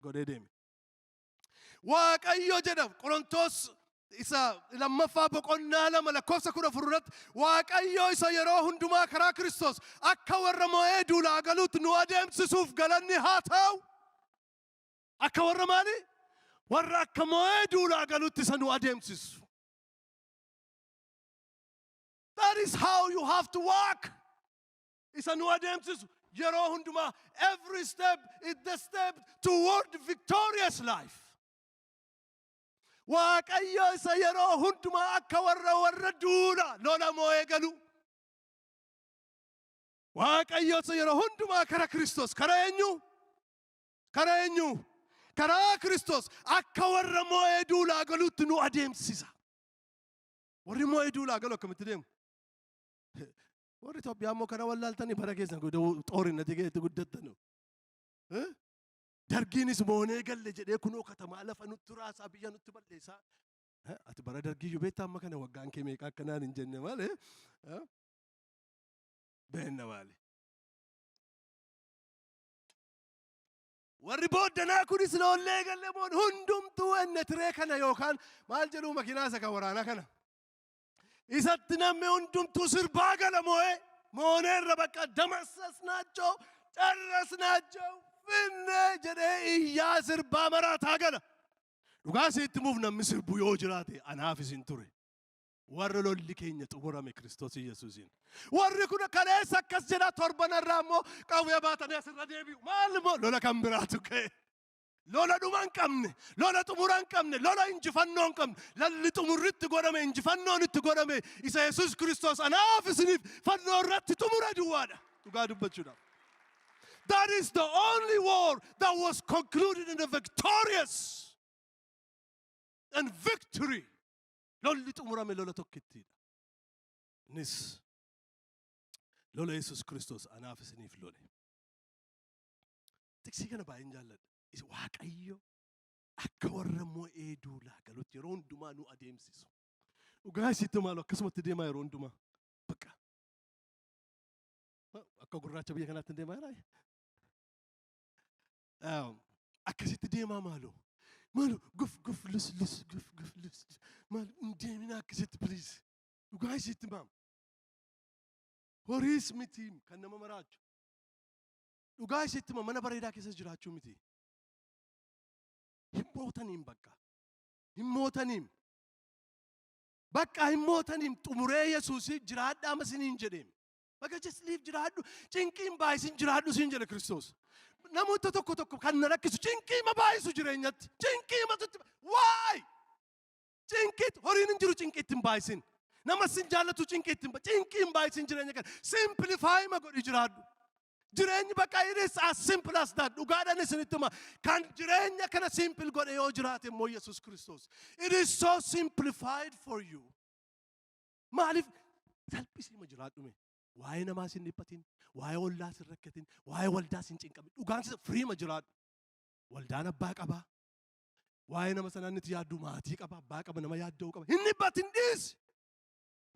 Speaker 1: godhee deeme. Waaqayyo jedha Qorontoos isa lammaffaa boqonnaa 2 lakkoofsa 14 irratti, Waaqayyo isa yeroo hundumaa karaa Kiristoos akka warra mo'ee duulaa galuutti nu adeemsisuuf galanni haa ta'u. Akka warra maali? Warra akka mo'ee duulaa galutti isa nu adeemsisu. That is how you have to walk. Isa nu adeemsisu yeroo hundumaa, every step is the step toward victorious life. Waaqayyo isa yeroo hundumaa akka warra duula lola mo'ee galu. Waaqayyo isa yeroo hundumaa kara Kiristoos, kara eenyu? Karaa eenyu? Karaa Kiristoos akka warra mo'ee duulaa galuutti nu adeemsisa. Warri mo'ee duulaa galu akkamitti deemu? Warri Itoophiyaa immoo kana wallaaltanii bara keessan xoorinati keessatti guddattanu. Dargiinis moonee galle jedhee kunoo katamaa lafa nutti raasaa biyya nutti balleessaa. Ati bara dargiiyyuu beektaa amma kana waggaan kee meeqa akkanaan hin jenne malee. Beenna maali? Warri booddanaa kunis loollee galle moon hundumtuu enne tiree kana yookaan maal jedhuu makiinaa isa kan waraanaa kana. Isatti namni hundumtuu sirbaa gala moo'ee mooneerra bakka damassasnaachoo carrasnaachoo finnee jedhee iyyaa sirbaa maraataa gala. Dhugaa sitti himuuf namni sirbu yoo jiraate anaaf isin ture. Warra lolli keenya xumurame Kiristoos Yesuusiin. Warri kun kaleessa akkas jedha, torbanarraa immoo qawwee baatanii asirra deebi'u. Maal immoo lola kan biraatu ka'e. Lola dhuma hin qabne, lola xumura hin qabne, lola injifannoo hin qabne, lalli xumurri itti godhame, injifannoon itti godhame isa Yesuus Kiristoos anaaf isiniif fannoo irratti xumure duwwaadha. Dhugaa dubbachuudhaaf. That is the only war that was concluded in a victorious and victory. Lolli xumurame lola tokkittiidha. Innis lola Yesuus Kiristoos anaaf isiniif lole. Tiksii kana baay'een jaalladha. Isa Waaqayyo akka warra mo'ee duulaa galutti yeroo hundumaa nu adeemsisu. Dhugaa isitti maalu akkasumatti deemaa yeroo hundumaa. Bakka. Akka gurraacha biyya kanaatti deemaa jiraa? Akkasitti deemaa maaloo. Maaloo guf guf lus lus guf guf lus lus. Maal hin deeminaa akkasitti, please. Dhugaa isitti maam. Horiis miti kan nama maraachu. Dhugaa isitti mana bareedaa keessa jiraachuu miti. Hin mootaniin bakka. Hin mootaniin. Bakka hin mootaniin xumuree Yesuus jiraadhaa masiniin jedheem. Bakka just live, jiraadhu. Cinqiin baay'isin jiraadhu siin jedhe Kiristoos. Namoota tokko tokko kan na rakkisu cinqiima baay'isu jireenyatti. Cinqiimatu waay! Cinqiit horiin hin jiru, cinqiitti hin baay'isin. Nama sin jaallatu cinqiitti hin cinqii hin baay'isin jireenya kana. Simplify ma godhi jiraadhu. Jireenyi bakka it is as simple as that. Dhugaadhaan isinitti hima. Kan jireenya kana simple godhe yoo jiraate immoo Yesuus Kiristoos. It is so simplified for you. Maaliif salphisii ma jiraadhu mee? Waa'ee namaas hin dhiphatin, waa'ee ollaas hin rakkatin, waa'ee waldaas hin cinqamin. Dhugaan firii ma jiraadhu. Waldaan abbaa qabaa. Waa'ee nama sanaa inni yaaddu maatii qaba, abbaa qaba, nama yaadda'uu qaba. Hin dhiphatin, dhiisi.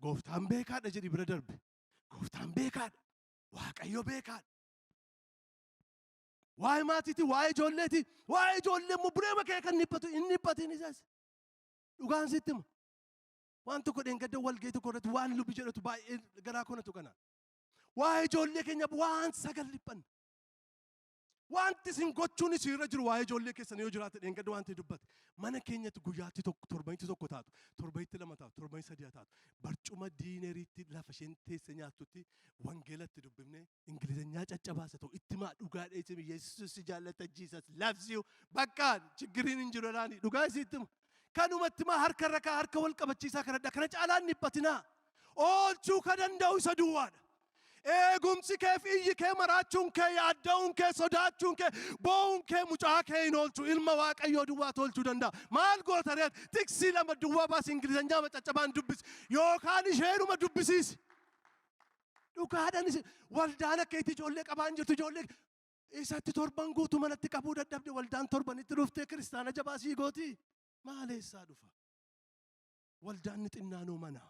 Speaker 1: Gooftaan beekaadha jedhi bira darbe. Gooftaan beekaadha. Waaqayyo beekaadha. Waa'ee maatiiti, waa'ee ijoolleeti, waa'ee ijoollee immoo bureema kee kan dhiphatu hin dhiphatin isas. Dhugaan sitti hima. Waan tokko dheengadda walgahii tokko irratti waan lubi jedhatu baay'ee garaa konatu kana. Waa'ee ijoollee keenya waan sagal dhiphanna. Wanti isin gochuun isin irra jiru waa'ee ijoollee keessan yoo jiraate, dheengadda wanti dubbate. Mana keenyatti guyyaatti tokko, torbanitti tokko taatu, torbanitti lama taatu, torbanitti sadii taatu. Barcuma diineriitti lafa isheen teesse nyaattutti wangeelatti dubbifnee Ingilizanyaa caccabaasa ta'u itti maa dhugaa dheessime, "Yesuus si jaallata, Jesus loves you." Bakka chiggiriin hin jiru laani, dhugaa isiitti hima. Kanumatti maa harka irra kaa harka wal qabachiisaa kanadha. Kana caalaan dhiphatinaa. Oolchuu ka danda'u isa duwwaadha. Eegumsi kee fi iyyi kee, maraachuun kee, yaadda'uun kee, sodaachuun kee, boo'uun kee mucaa kee hin oolchu. Ilma Waaqayyoo duwwaa tolchuu danda'a. Maal goota reet? Tiksii lama duwwaa baasi, Ingilizanyaa caccabaan dubbisi. Yookaan isheenuma dubbisiisi. Dhugaadhaan isin waldaan akka itti ijoollee qabaan jirtu, ijoollee isatti torban guutuu manatti qabuu dadhabde, waldaan torbanitti dhuftee kiristaana jabaa sii gooti. Maal eessaa dhufa? Waldaan ni xinnaanoo mana.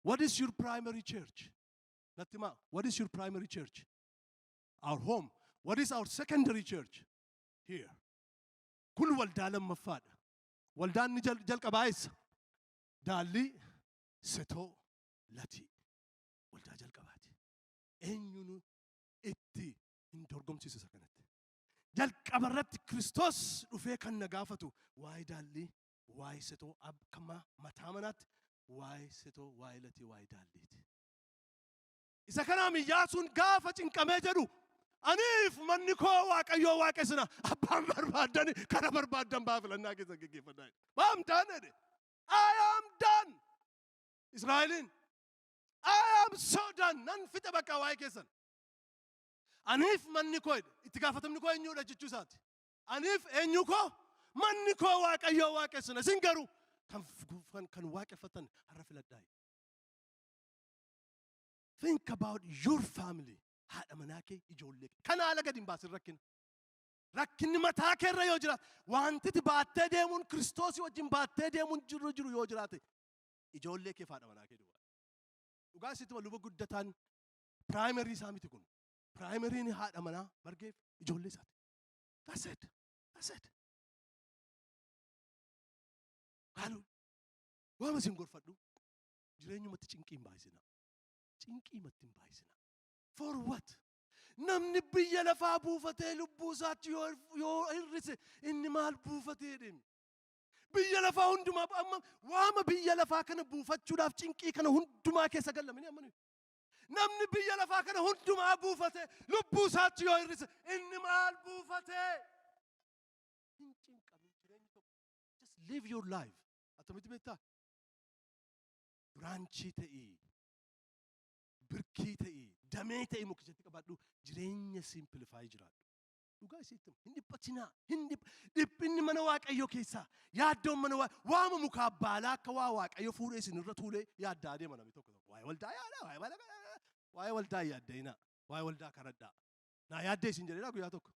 Speaker 1: What is your primary church? Natti himaa. What is your primary church? Our home. What is our secondary church? Here. Kun waldaa lammaffaadha. Waldaan ni jalqabaa eessa? Daallii, Setoo, Latii. Waldaa jalqabaati. Eenyuunu itti hin dorgomsiisu isa kanatti. Jalqaba irratti Kiristoos dhufee kan na gaafatu waa'ee Daallii, waa'ee Setoo, akka mataa manaatti waa'ee Setoo, waa'ee Latii, waa'ee Daalliiti. Isa kanaam Iyyaasuun gaafa cinqamee jedhu, "Aniif manni koo Waaqayyoo waaqessina, abbaan barbaaddan kana barbaaddan baa filannaa keessan geggeeffadhaa." I'm done jedhe. I am done. Israa'eliin. I am so done. Nan fixe bakka waa'ee keessan. Aniif manni koo jedhe. Itti gaafatamni koo eenyuudha jechuu isaati. Aniif eenyu koo, manni koo Waaqayyoo waaqessina. Isin garuu kan waaqeffatan har'a filadhaa. Think about your family. Haadha manaa kee, ijoollee kee. Kana haala gadi hin baasin rakkina. Rakkinni mataa kee irra yoo jiraate, wanti ati baattee deemuun Kiristoosii wajjin baattee deemuun jiru yoo jiraate, ijoollee kee, haadha manaa kee duwwaa. Dhugaa isitti luba guddataan primary isaa miti kun. Primaryn haadha manaa margeef ijoollee isaati. That's it. That's it. Haaluu waama isin gorfadhu, jireenyumatti cinqii hin baay'isinaa. Cinqii matti hin baay'isinaa. For what? Namni biyya lafaa buufatee lubbuu isaatti yoo hir'ise inni maal buufatee deemi? Biyya lafaa hundumaa, amma waama biyya lafaa kana buufachuudhaaf cinqii kana hundumaa keessa gallamini amma nuyi. Namni biyya lafaa kana hundumaa buufate lubbuu isaatti yoo hir'ise inni maal buufatee? Hin cinqamin, jireenyi tokko. Just live your life. Attamitti beektaa? Branchii ta'ii, birkii ta'ii, damee ta'ii mukichatti qabadhu, jireenya simplify jiraadhu. Dhugaa isiitti hin dhiphatinaa. Hin dhiphinni mana Waaqayyoo keessaa, yaaddoon mana waama mukaa baalaa akka waa Waaqayyo fuudhee isin irra tuulee yaaddaa adeema namni tokko tokko. Waa'ee waldaa yaada, waa'ee waldaa yaadda'inaa, waa'ee waldaa kadhadhaa. Naa yaaddee isin jedheedha guyyaa tokko.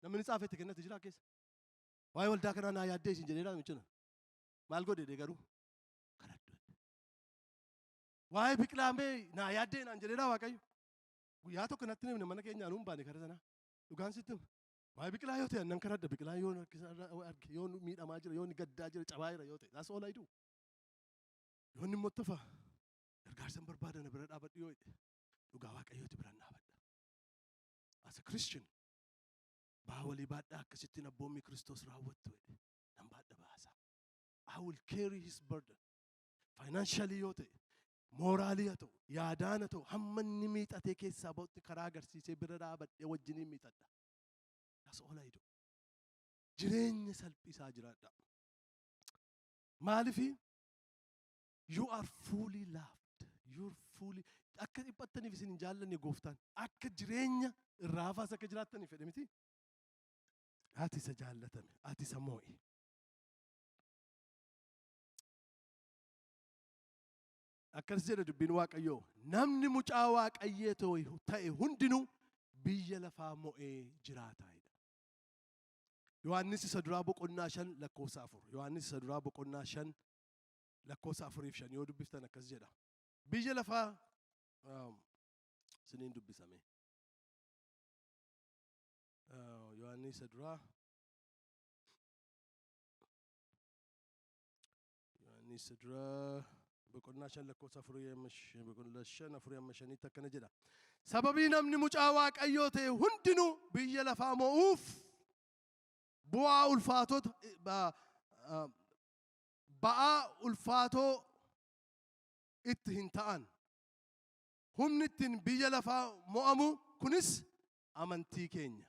Speaker 1: Namni ni tsaafette kennate jira keessa. Waa'ee waldaa kanaa naa yaaddee isin jedheedha michina. Maal godhe garuu? Kadhadhu. Waa'ee biqilaa mee naa yaaddee naan jedheedha Waaqayyo. Guyyaa tokko natti himne, mana keenyaa nuun baane kara sanaa. Dhugaan sitti hima. Waa'ee biqilaa yoo ta'e nan kadhadha. Biqilaa yoo arge, yoo miidhamaa jira, yoo gaddaa jira, cabaa jira yoo ta'e, that's all I do. Yoo inni immoo tafa gargaarsa hin barbaada, na bira dhaabadhu yoo jedhe, dhugaa Waaqayyooti biraan dhaabadha. As a Christian, baa walii baadhaa, akkasittiin abboommii Kiristoos raawwattu jedhe, nan baadha baasa. I will carry his burden. Financially yoo ta'e, Morally haa ta'u, yaadaan haa ta'u, hamma inni miixatee keessaa ba'utti karaa agarsiisee bira dhaabadhee wajjiniin miixadha. That's all I do. Jireenya salphisaa jiraadha. Maalifi? You are fully loved. You're fully, akka dhiphattaniif isin hin jaallanne gooftaan. Akka jireenya irraa hafaas akka jiraattaniif fedhe miti. Ati isa jaallatame, ati isa moo'e. Akkas jedha dubbiin Waaqayyoo. Namni mucaa Waaqayyee ta'e hundinuu biyya lafaa mo'ee jiraata jedha. Yohaannis isa duraa boqonnaa 5 lakkoofsa 4. Yohaannis isa duraa boqonnaa 5 lakkoofsa 4 fi 5 yoo dubbiftan akkas jedha. Biyya lafaa isiniin dubbisame. Yohaannis isa duraa, Yohaannis isa duraa boqonnaa 5 lakkoofsa 4 amma boqonnaa 5 4 amma 5tti akkana jedha. Sababii namni mucaa Waaqayyoo ta'e hundinuu biyya lafaa mo'uuf bu'aa ulfaatota ba'aa ulfaatoo itti hin ta'an. Humni ittiin biyya lafaa mo'amu kunis amantii keenya.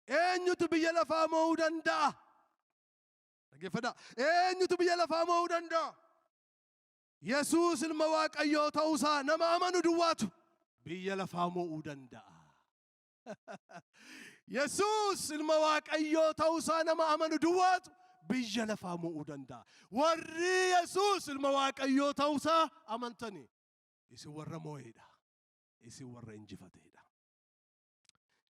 Speaker 1: Eenyutu biyya lafaa mo'uu danda'a? Dhaggeeffadhaa. Eenyutu biyya lafaa mo'uu danda'a? Yesuus ilma Waaqayyoo ta'uusaa nama amanu duwwaatu biyya lafaa mo'uu danda'a. Yesuus ilma Waaqayyoo ta'uusaa nama amanu duwwaatu biyya lafaa mo'uu danda'a. Warri Yesuus ilma Waaqayyoo ta'uusaa amantani isin warra mo'eedha. Isin warra injifateedha.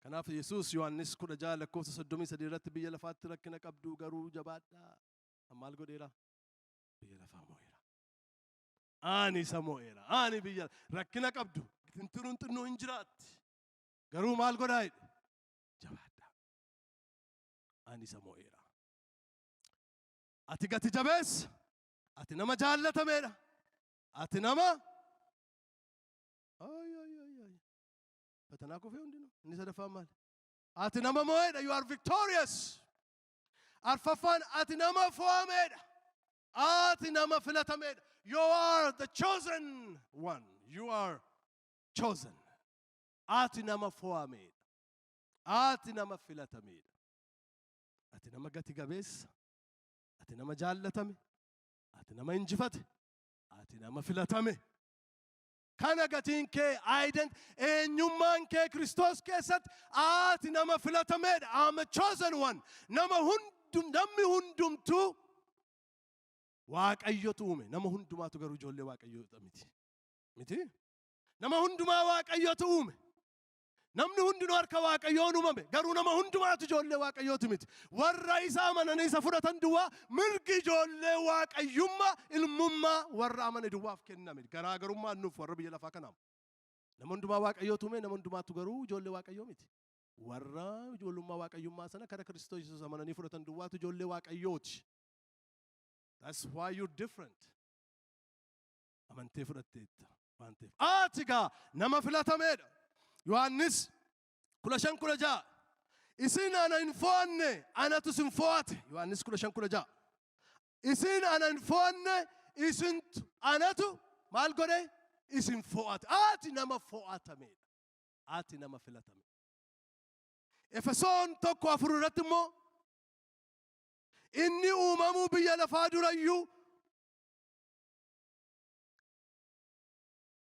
Speaker 1: Kanaaf Yesuus Yohaannis 16 lakkoofsa 33 irratti biyya lafaatti rakkina qabdu, garuu jabaadhaa. Maal godheera? Biyya lafaa mo'eera. Ani isa mo'eera. Ani biyya rakkina qabdu tintiruun xinnoo hin jiraatti. Garuu maal godhaa jedhe? Jabaadhaa. Ani isa mo'eera. Ati gati jabeessa. Ati nama jaallatameedha. Ati nama Ay, ay, ay, ay. Fatanaa kufee hundinuu. Inni sadaffaan maali? Ati nama mo'eedha. You are victorious. Arfaffaan, ati nama fo'ameedha. Ati nama filatameedha. You are the chosen one. You are chosen. Ati nama fo'ameedha. Ati nama filatameedha. Ati nama gati gabeessa. Ati nama jaallatame. Ati nama injifate. Ati nama filatame. Kana gatiin kee ident eenyummaan kee Kiristoos keessatti ati nama filatameedha. I'm a chosen one. Nama hundum namni hundumtuu Waaqayyotu uume. Nama hundumaatu garuu ijoollee Waaqayyoo miti. Miti? Nama hundumaa Waaqayyotu uume. Namni hundinuu harka Waaqayyoon uumame. Garuu nama hundumaatu ijoollee Waaqayyooti miti. Warra isa amananii isa fudhatan duwwaa mirgi ijoollee Waaqayyummaa, ilmummaa warra amane duwwaaf kenname. Garaagarummaan nuuf warra biyya lafaa kanaaf. Nama hundumaa Waaqayyootu uume, nama hundumaatu garuu ijoollee Waaqayyoo miti. Warra ijoollummaa Waaqayyummaa sana kara Kiristoos Yesuus amananii fudhatan duwwaatu ijoollee Waaqayyooti. That's why you're different. Amantee fudhatteetta waan ta'eef. Ati gaa nama filatameedha. Yohaannis 15:16. Isin ana hin fo'anne, anatu isin fo'ate. Yohaannis 15:16. Isin ana hin fo'anne, isintu anatu maal godhe? Isin fo'ate. Ati nama fo'atameedha. Ati nama filatame. Efesoon 1:4 irratti immoo inni uumamuu biyya lafaa durayyuu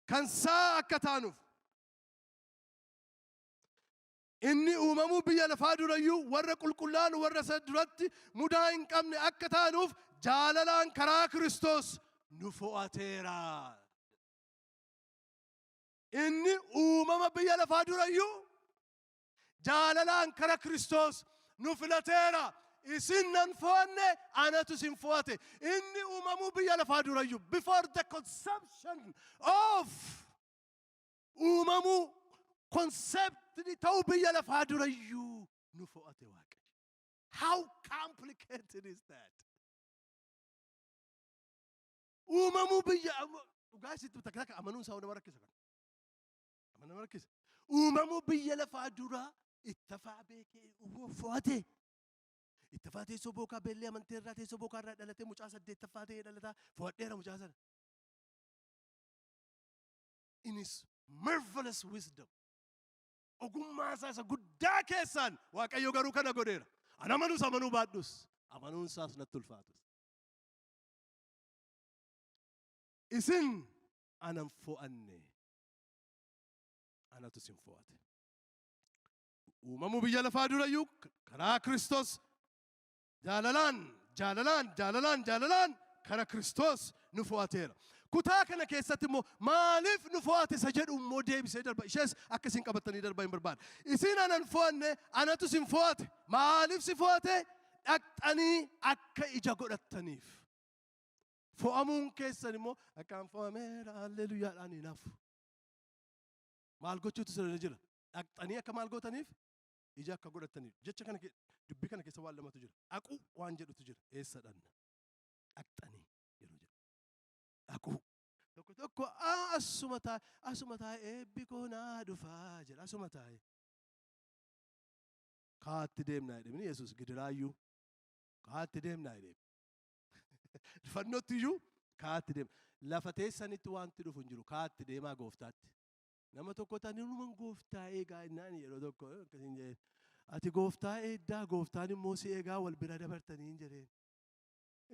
Speaker 1: kan isaa akka taanuuf, inni uumamuu biyya lafaa durayyuu warra qulqullaa'an, warra isa duratti mudaa hin qabne akka taanuuf jaalalaan karaa Kiristoos nu fo'ateera. Inni uumama biyya lafaa durayyuu jaalalaan kara Kiristoos nu filateera. Isin nan fo'anne, anatu isin fo'ate. Inni uumamuu biyya lafaa durayyuu, before the conception of, uumamuu concept ta'uu biyya lafaa durayyuu nu fo'ate Waaqayyo. How complicated is that? Uumamuu biyya dhugaa isitti takka takka amanuun isaa nama rakkisa kana. Nama rakkisa. Uumamuu biyya lafaa duraa ittafaa beekee fo'ate. Ittafaa teessoo bookaa beellee amanteerraa, teessoo bookaa irraa dhalatee, mucaa saddeettaffaa ta'ee dhalataa, fo'adheera mucaa sana. In his marvelous wisdom. Ogummaa isaa isa guddaa keessaan Waaqayyo garuu kana godheera. An amanus amanuu baadhus, amanuun isaas natti ulfaatus. Isin anan fo'anne, anatu isin fo'ate. Uumamuu biyya lafaa durayyuu karaa Kiristoos jaalalaan, jaalalaan, jaalalaan, jaalalaan kara Kiristoos nu fo'ateera. Kutaa kana keessatti immoo maaliif nu fo'ate isa jedhu immoo deebisee darba. Ishees akka isin qabattanii darba hin barbaada. Isin anan fo'anne, anatu isin fo'ate. Maaliif si fo'ate? Dhaqxanii akka ija godhattaniif. Fo'amuun keessan immoo akkaan fo'ameera alleluyaadhaan hin hafu. Maal gochuutu sirra jira? Dhaqxanii akka maal gootaniif? Ija akka godhattaniif. Jecha kana dubbii kana keessa waan lamatu jira. Dhaquu waan jedhutu jira. Eessa dhanna? Dhaqxanii yeroo jedhu. Dhaquu. Tokko tokko asuma taa'e, asuma taa'e, eebbi koo naa dhufaa jedha, asuma taa'e. Kaatti deemnaa jedhee Yesuus gidiraayyuu. Kaatti deemnaa jedhee. Fannootti iyyuu kaatti deema. Lafa teessanitti wanti dhufu hin jiru. Kaatti deemaa gooftaatti. Nama tokko ta'anii numan gooftaa eegaa innaan yeroo tokko akkasiin jedheen. Ati gooftaa eeddaa, gooftaan immoo si eegaa, wal bira dabartanii hin jedheen.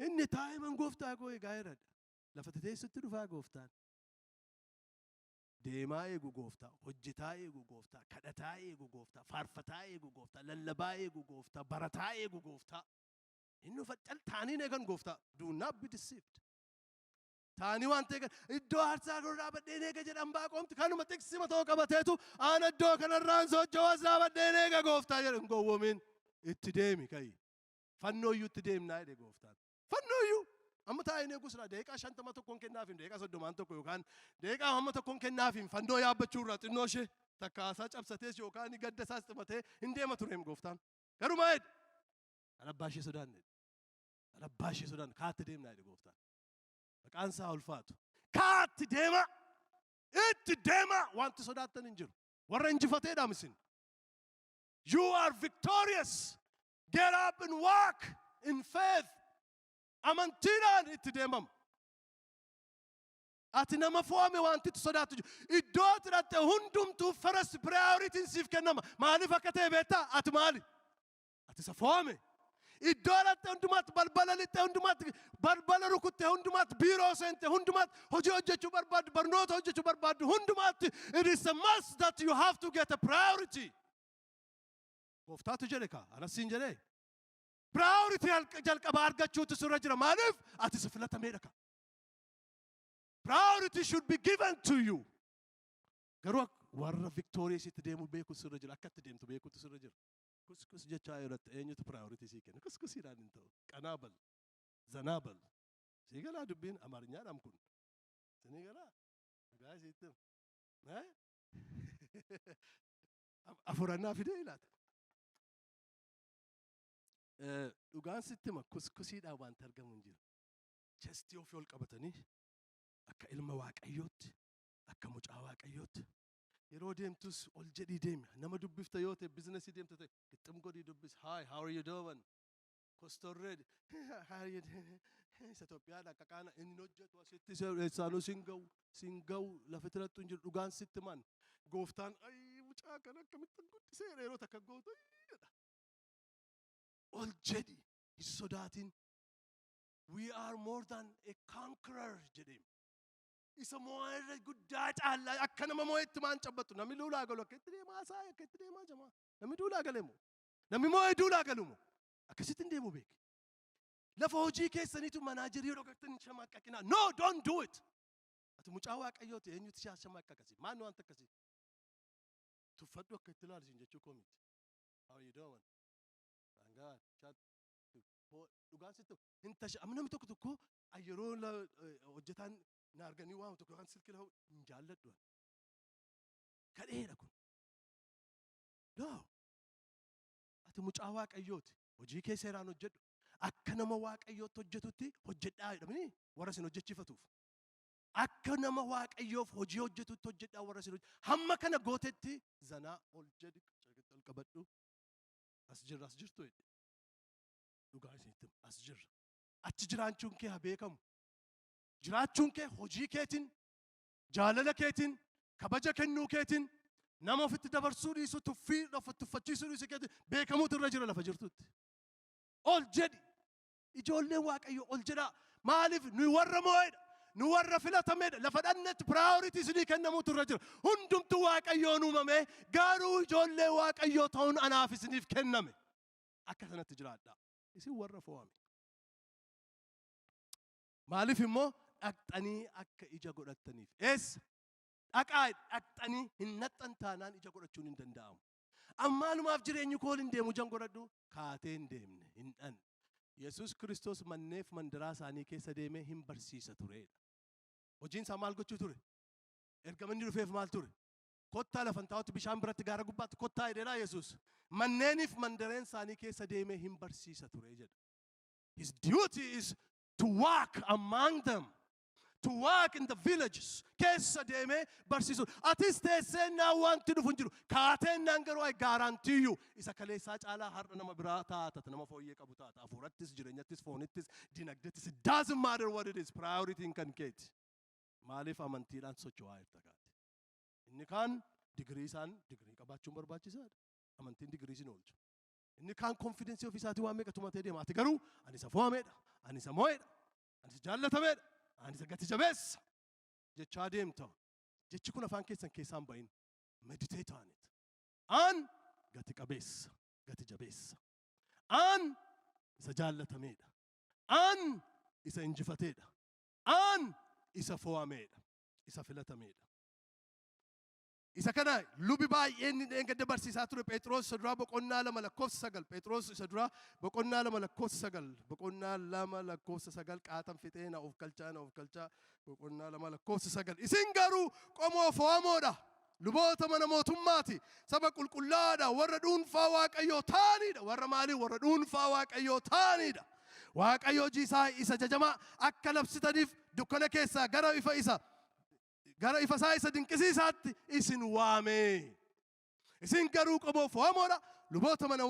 Speaker 1: Inni taa'ee man gooftaa koo eegaa jedhadha. Lafa teessutti dhufaa gooftaan. Deemaa eegu gooftaa, hojjetaa eegu gooftaa, kadhataa eegu gooftaa, faarfataa eegu gooftaa, lallabaa eegu gooftaa, barataa eegu gooftaa. Inni dhufa cal taanii eegan gooftaa. Do not be deceived. Taanii waan ta'e iddoo aarsaa dura dhaabadheen eega jedhan baaqoomti kanuma tiksima ta'uu qabateetu aan iddoo kanarraan socho'as dhaabadheen eega gooftaa jedhan hin gowwoomin, itti deemi ka'i. Fannoo iyyuu itti deemnaa jedhe gooftaan. Fannoo iyyuu amma taa'een eegu sira daqiiqaa 50 tokkoon kennaaf hin daqiiqaa 30n tokko yookaan daqiiqaa hamma tokkoon kennaaf hin fannoo yaabbachuu irraa xinnoo ishee takkaasaa cabsatees yookaan gadda isaas ximatee hin deema tureem gooftaan. Garuu maa jedhe? Kan abbaa ishee sodaanne. Kan abbaa ishee sodaanne kaatti deemnaa jedhe gooftaan. Maqaan isaa ulfaatu. Kaatti deema. Itti deema. Wanti sodaattan hin jiru. Warra injifateedhaam isin. You are victorious. Get up and walk in faith. Amantiidhaan itti deemama. Ati nama fo'ame, wanti itti sodaattu jiru. Iddoo ati dhaqxe hundumtuu first priority siif kennama. Maaliif akka ta'e beektaa? Ati maali? Ati isa fo'ame. Iddoo dhaqxe hundumaatti, balbala lixxe hundumaatti, balbala rukutte hundumaatti, biiroo seente hundumaatti, hojii hojjechuu barbaaddu, barnoota hojjechuu barbaaddu hundumaatti, it is a must that you have to get a priority. Gooftaatu jedhe kaa, anas siin jedhee. Priority jalqabaa argachuutu sirra jira. Maaliif? Ati isa filatameedha kaa. Priority should be given to you. Garuu warra victorious itti deemu beeku sirra jira. Akka itti deemtu beekutu sirra jira. Kuskus jechaa irratti eenyutu priority sii kenna? Kuskusiidhaan hin ta'u. Qanaa bal. Zanaa bal. Sii galaa dubbiin Amaariñaadhaan kun. Sinii galaa? Dhugaa isiitti hima. Afurannaa fidee ilaata. Dhugaan sitti hima, kuskusiidhaan wanti argamu hin jiru. Chestii ofii ol qabatanii akka ilma Waaqayyootti, akka mucaa Waaqayyootti. Yeroo deemtus ol jedhii deemi. Nama dubbifta yoo ta'e, businessii deemta ta'e, gixxim godhii dubbis. "Hi, how are you doing?" Kostorree, "How are you doing?" Isa Itoophiyaadha akka qaana inni hojjetu asitti eessaanuu siin ga'u, siin ga'u, lafa tirattu hin jiru, dhugaan sitti man. Gooftaan ayii mucaa kana akkamitti guddisee yeroo takka gootu jedha. Ol jedhi, hin sodaatin. We are more than a conqueror jedhee. Isa mo'aa irra guddaa caallaa akka nama mo'etti maan cabbattu. Namni duulaa galu akka itti deemaa isaa akka itti deemaa jamaa. Namni duulaa gale moo? Namni mo'ee duulaa galu moo? Akkasitti hin deemu beeki. Lafa hojii keessaniitu managerii yeroo gartan hin shamaqqaqinaa. No, don't do it. Ati mucaa Waaqayyooti, eenyutu si shamaqqaqasi? Maal wanta akkasii? Tuffadhu akka itti ilaalisiin jechuu koo miti. How are you doing? Thank God. Chat. Dhugaan sitti hin tasha. Amma namni tokko tokko yeroo hojjetaan na arganii waamu tokko yookaan silkii lafa hin jaalladhu. Kadheedha kun. No. Ati mucaa Waaqayyooti. Hojii kee seeraan hojjedhu. Akka nama Waaqayyootti hojjetutti hojjedhaa jedhamanii warra isin hojjechiifatuuf. Akka nama Waaqayyoof hojii hojjetutti hojjedhaa warra isin hojjetu. Hamma kana gootetti zanaa ol jedhi, ol qabadhu. As jirra, as jirtu jedhe. Dhugaa isinitti hima, as jirra. Achi jiraachuun kee haa beekamu. Jiraachuun kee hojii keetiin, jaalala keetiin, Kabaja kennuu keetiin, nama ofitti dabarsuu dhiisuu, tuffii of tuffachiisuu dhiisuu keetiin beekamuutu irra jira lafa jirtutti. Ol jedhi. Ijoolleen Waaqayyo ol jedhaa. Maaliif? Nuyi warra moo'edha. Nu warra filatamedha. Lafa dhannetti priority isinii kennamuutu irra jira. Hundumtuu Waaqayyoon uumame, garuu ijoollee Waaqayyoo ta'uun anaaf isiniif kenname. Akka sanatti jiraadha. Isin warra fo'ame. Maaliif immoo? Dhaqxanii akka ija godhattaniif. Eessa? Dhaqaa, dhaqxanii hin naxxan taanaan ija godhachuun hin danda'amu. Ammaalumaaf jireenyi koo hin deemu, jan godhadhu kaatee hin deemne hin dhanne. Yesuus Kiristoos manneef mandaraa isaanii keessa deemee hin barsiisa turedha. Hojiin isaa maal gochuu ture? Ergama inni dhufeef maal ture? Kottaa lafan taa'utti, bishaan biratti, gaara gubbaatti kottaa jedheedha Yesuus. Manneeniif mandareen isaanii keessa deemee hin barsiisa ture jedha. His duty is to walk among them, to walk in the villages. Keessa deemee barsiisu. Atis teessee wanti dhufu hin jiru. Kaateennaan garuu, I guarantee you, isa kaleessaa caalaa har'a nama biraa taata, nama fooyyee qabu taata. Hafuurattis, jireenyattis, foonittis, dinagdeettis, it doesn't matter what it is, priorityin kan keeti. Maaliif? Amantiidhaan socho'aa jirta kaate. Inni kaan digirii isaan digirii qabaachuun barbaachisaadha. Amantiin digirii sin oolcha. Inni kaan confidence ofii isaatii waan meeqa tumatee deema. Ati garuu ani isa fo'ameedha, ani isa moo'eedha, ani isa jaallatameedha, ani isa gati jabeessa jechaa deemta. Jechi kun afaan keessan keessaan bahin. Meditate on it. An gati qabeessa, gati jabeessa. An isa jaallatameedha. An isa injifateedha. An isa fo'ameedha. Isa filatameedha. Isa kana lubi baay'een inni dheengadda barsiisaa ture, Phexros isa duraa boqonnaa 2 lakkoofsa 9, Phexros isa duraa boqonnaa 2 lakkoofsa 9, boqonnaa 2 lakkoofsa 9. Qaatan fixee, na of galchaa, na of galchaa. Boqonnaa 2 lakkoofsa 9: "Isin garuu qomoo fo'amoodha, luboota mana mootummaati, saba qulqullaadha, warra dhuunfaa Waaqayyoo ta'aniidha." Warra maalii? Warra dhuunfaa Waaqayyoo ta'aniidha. Waaqayyo hojii isaa isa jajamaa akka labsitaniif dukkana keessaa gara ifa isaa isa dinqisiisaatti isin waame. Isin garuu qomoo fo'amoodha, luboota mana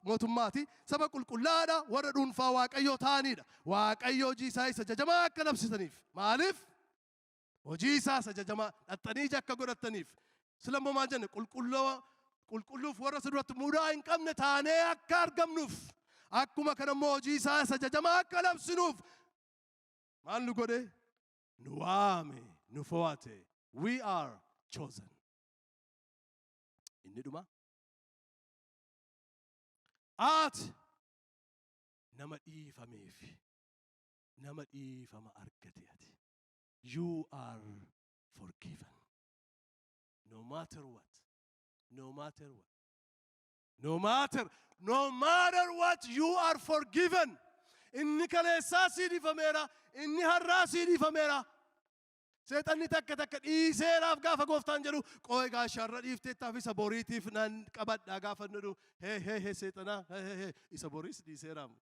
Speaker 1: mootummaati, saba qulqullaadha, warra dhuunfaa Waaqayyoo ta'aniidha. Waaqayyo hojii isaa isa jajamaa akka labsitaniif. Maaliif? Hojii isaa isa jajamaa dhaxxanii ija akka godhattaniif. Silammoo maal jenne? Qulqulluuf warra isa duratti mudaa hin qabne taanee akka argamnuuf. Akkuma kana immoo hojii isaa isa jajamaa akka labsinuuf maal nu godhe? Nu waame, nu fo'ate. We are chosen. Inni dhuma. Ati nama dhiifameef, nama dhiifama argate ati. You are forgiven. No matter what. No matter what. No matter, no matter what, you are forgiven. Inni kaleessaa sii dhiifameera, inni har'aa sii dhiifameera. Seexanni takka takka dhiiseeraaf gaafa gooftaan jedhu, qooyi gaashaarra dhiifteettaaf isa boriitiif nan qabadha gaafa jedhu, hee hee hee, seexanaa, hee hee hee, isa boriis dhiiseeraam.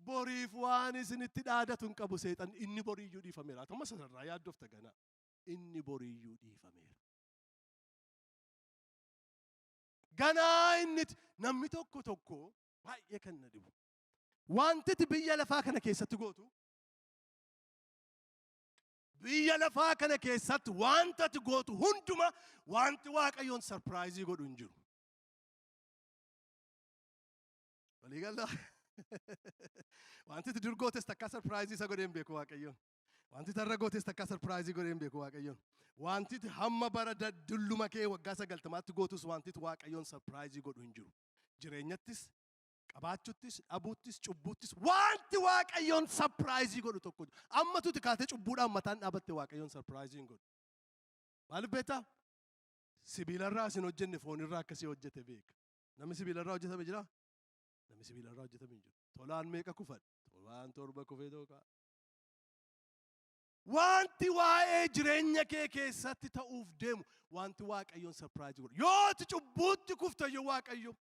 Speaker 1: Boriif waan isinitti dhaadatu hin qabu seexan, inni boriiyyuu dhiifameera. Atuma sanarraa yaaddofta gana. Inni boriiyyuu dhiifameera. Ganaa inni namni tokko tokko baay'ee kan na dhibu. Wanti ati biyya lafaa kana keessatti gootu, biyya lafaa kana keessatti wanta ati gootu hunduma, wanti Waaqayyoon surprise godhu hin jiru. Waliigala, wanti ati dur gootes takka surprise isa godhee hin beeku Waaqayyoon. Wanti tarra gootes takka surprise godhee hin beeku Waaqayyoon. Wanti ati hamma bara dulluma kee waggaa 90tti gootus wanti ati Waaqayyoon surprise godhu hin jiru. Jireenyattis, qabaachuttis, dhabuuttis, cubbuuttis wanti Waaqayyoon surprise godhu tokko jiru. Amma tuti kaatee cubbuudhaan mataan dhaabatte Waaqayyoon surprise hin godhu. Maaliif beektaa? Sibiilarraa isin hojjenne, foonirraa akkasii hojjete beeka. Namni sibiilarraa hojjetame jiraa? Namni sibiilarraa hojjetame hin jiru. Tolaan meeqa kufan? Tolaan torba kufee tokko. Wanti waa'ee jireenya kee keessatti ta'uuf deemu, wanti Waaqayyoon surprise godhu. Yoo ati cubbuutti kufte iyyuu, Waaqayyo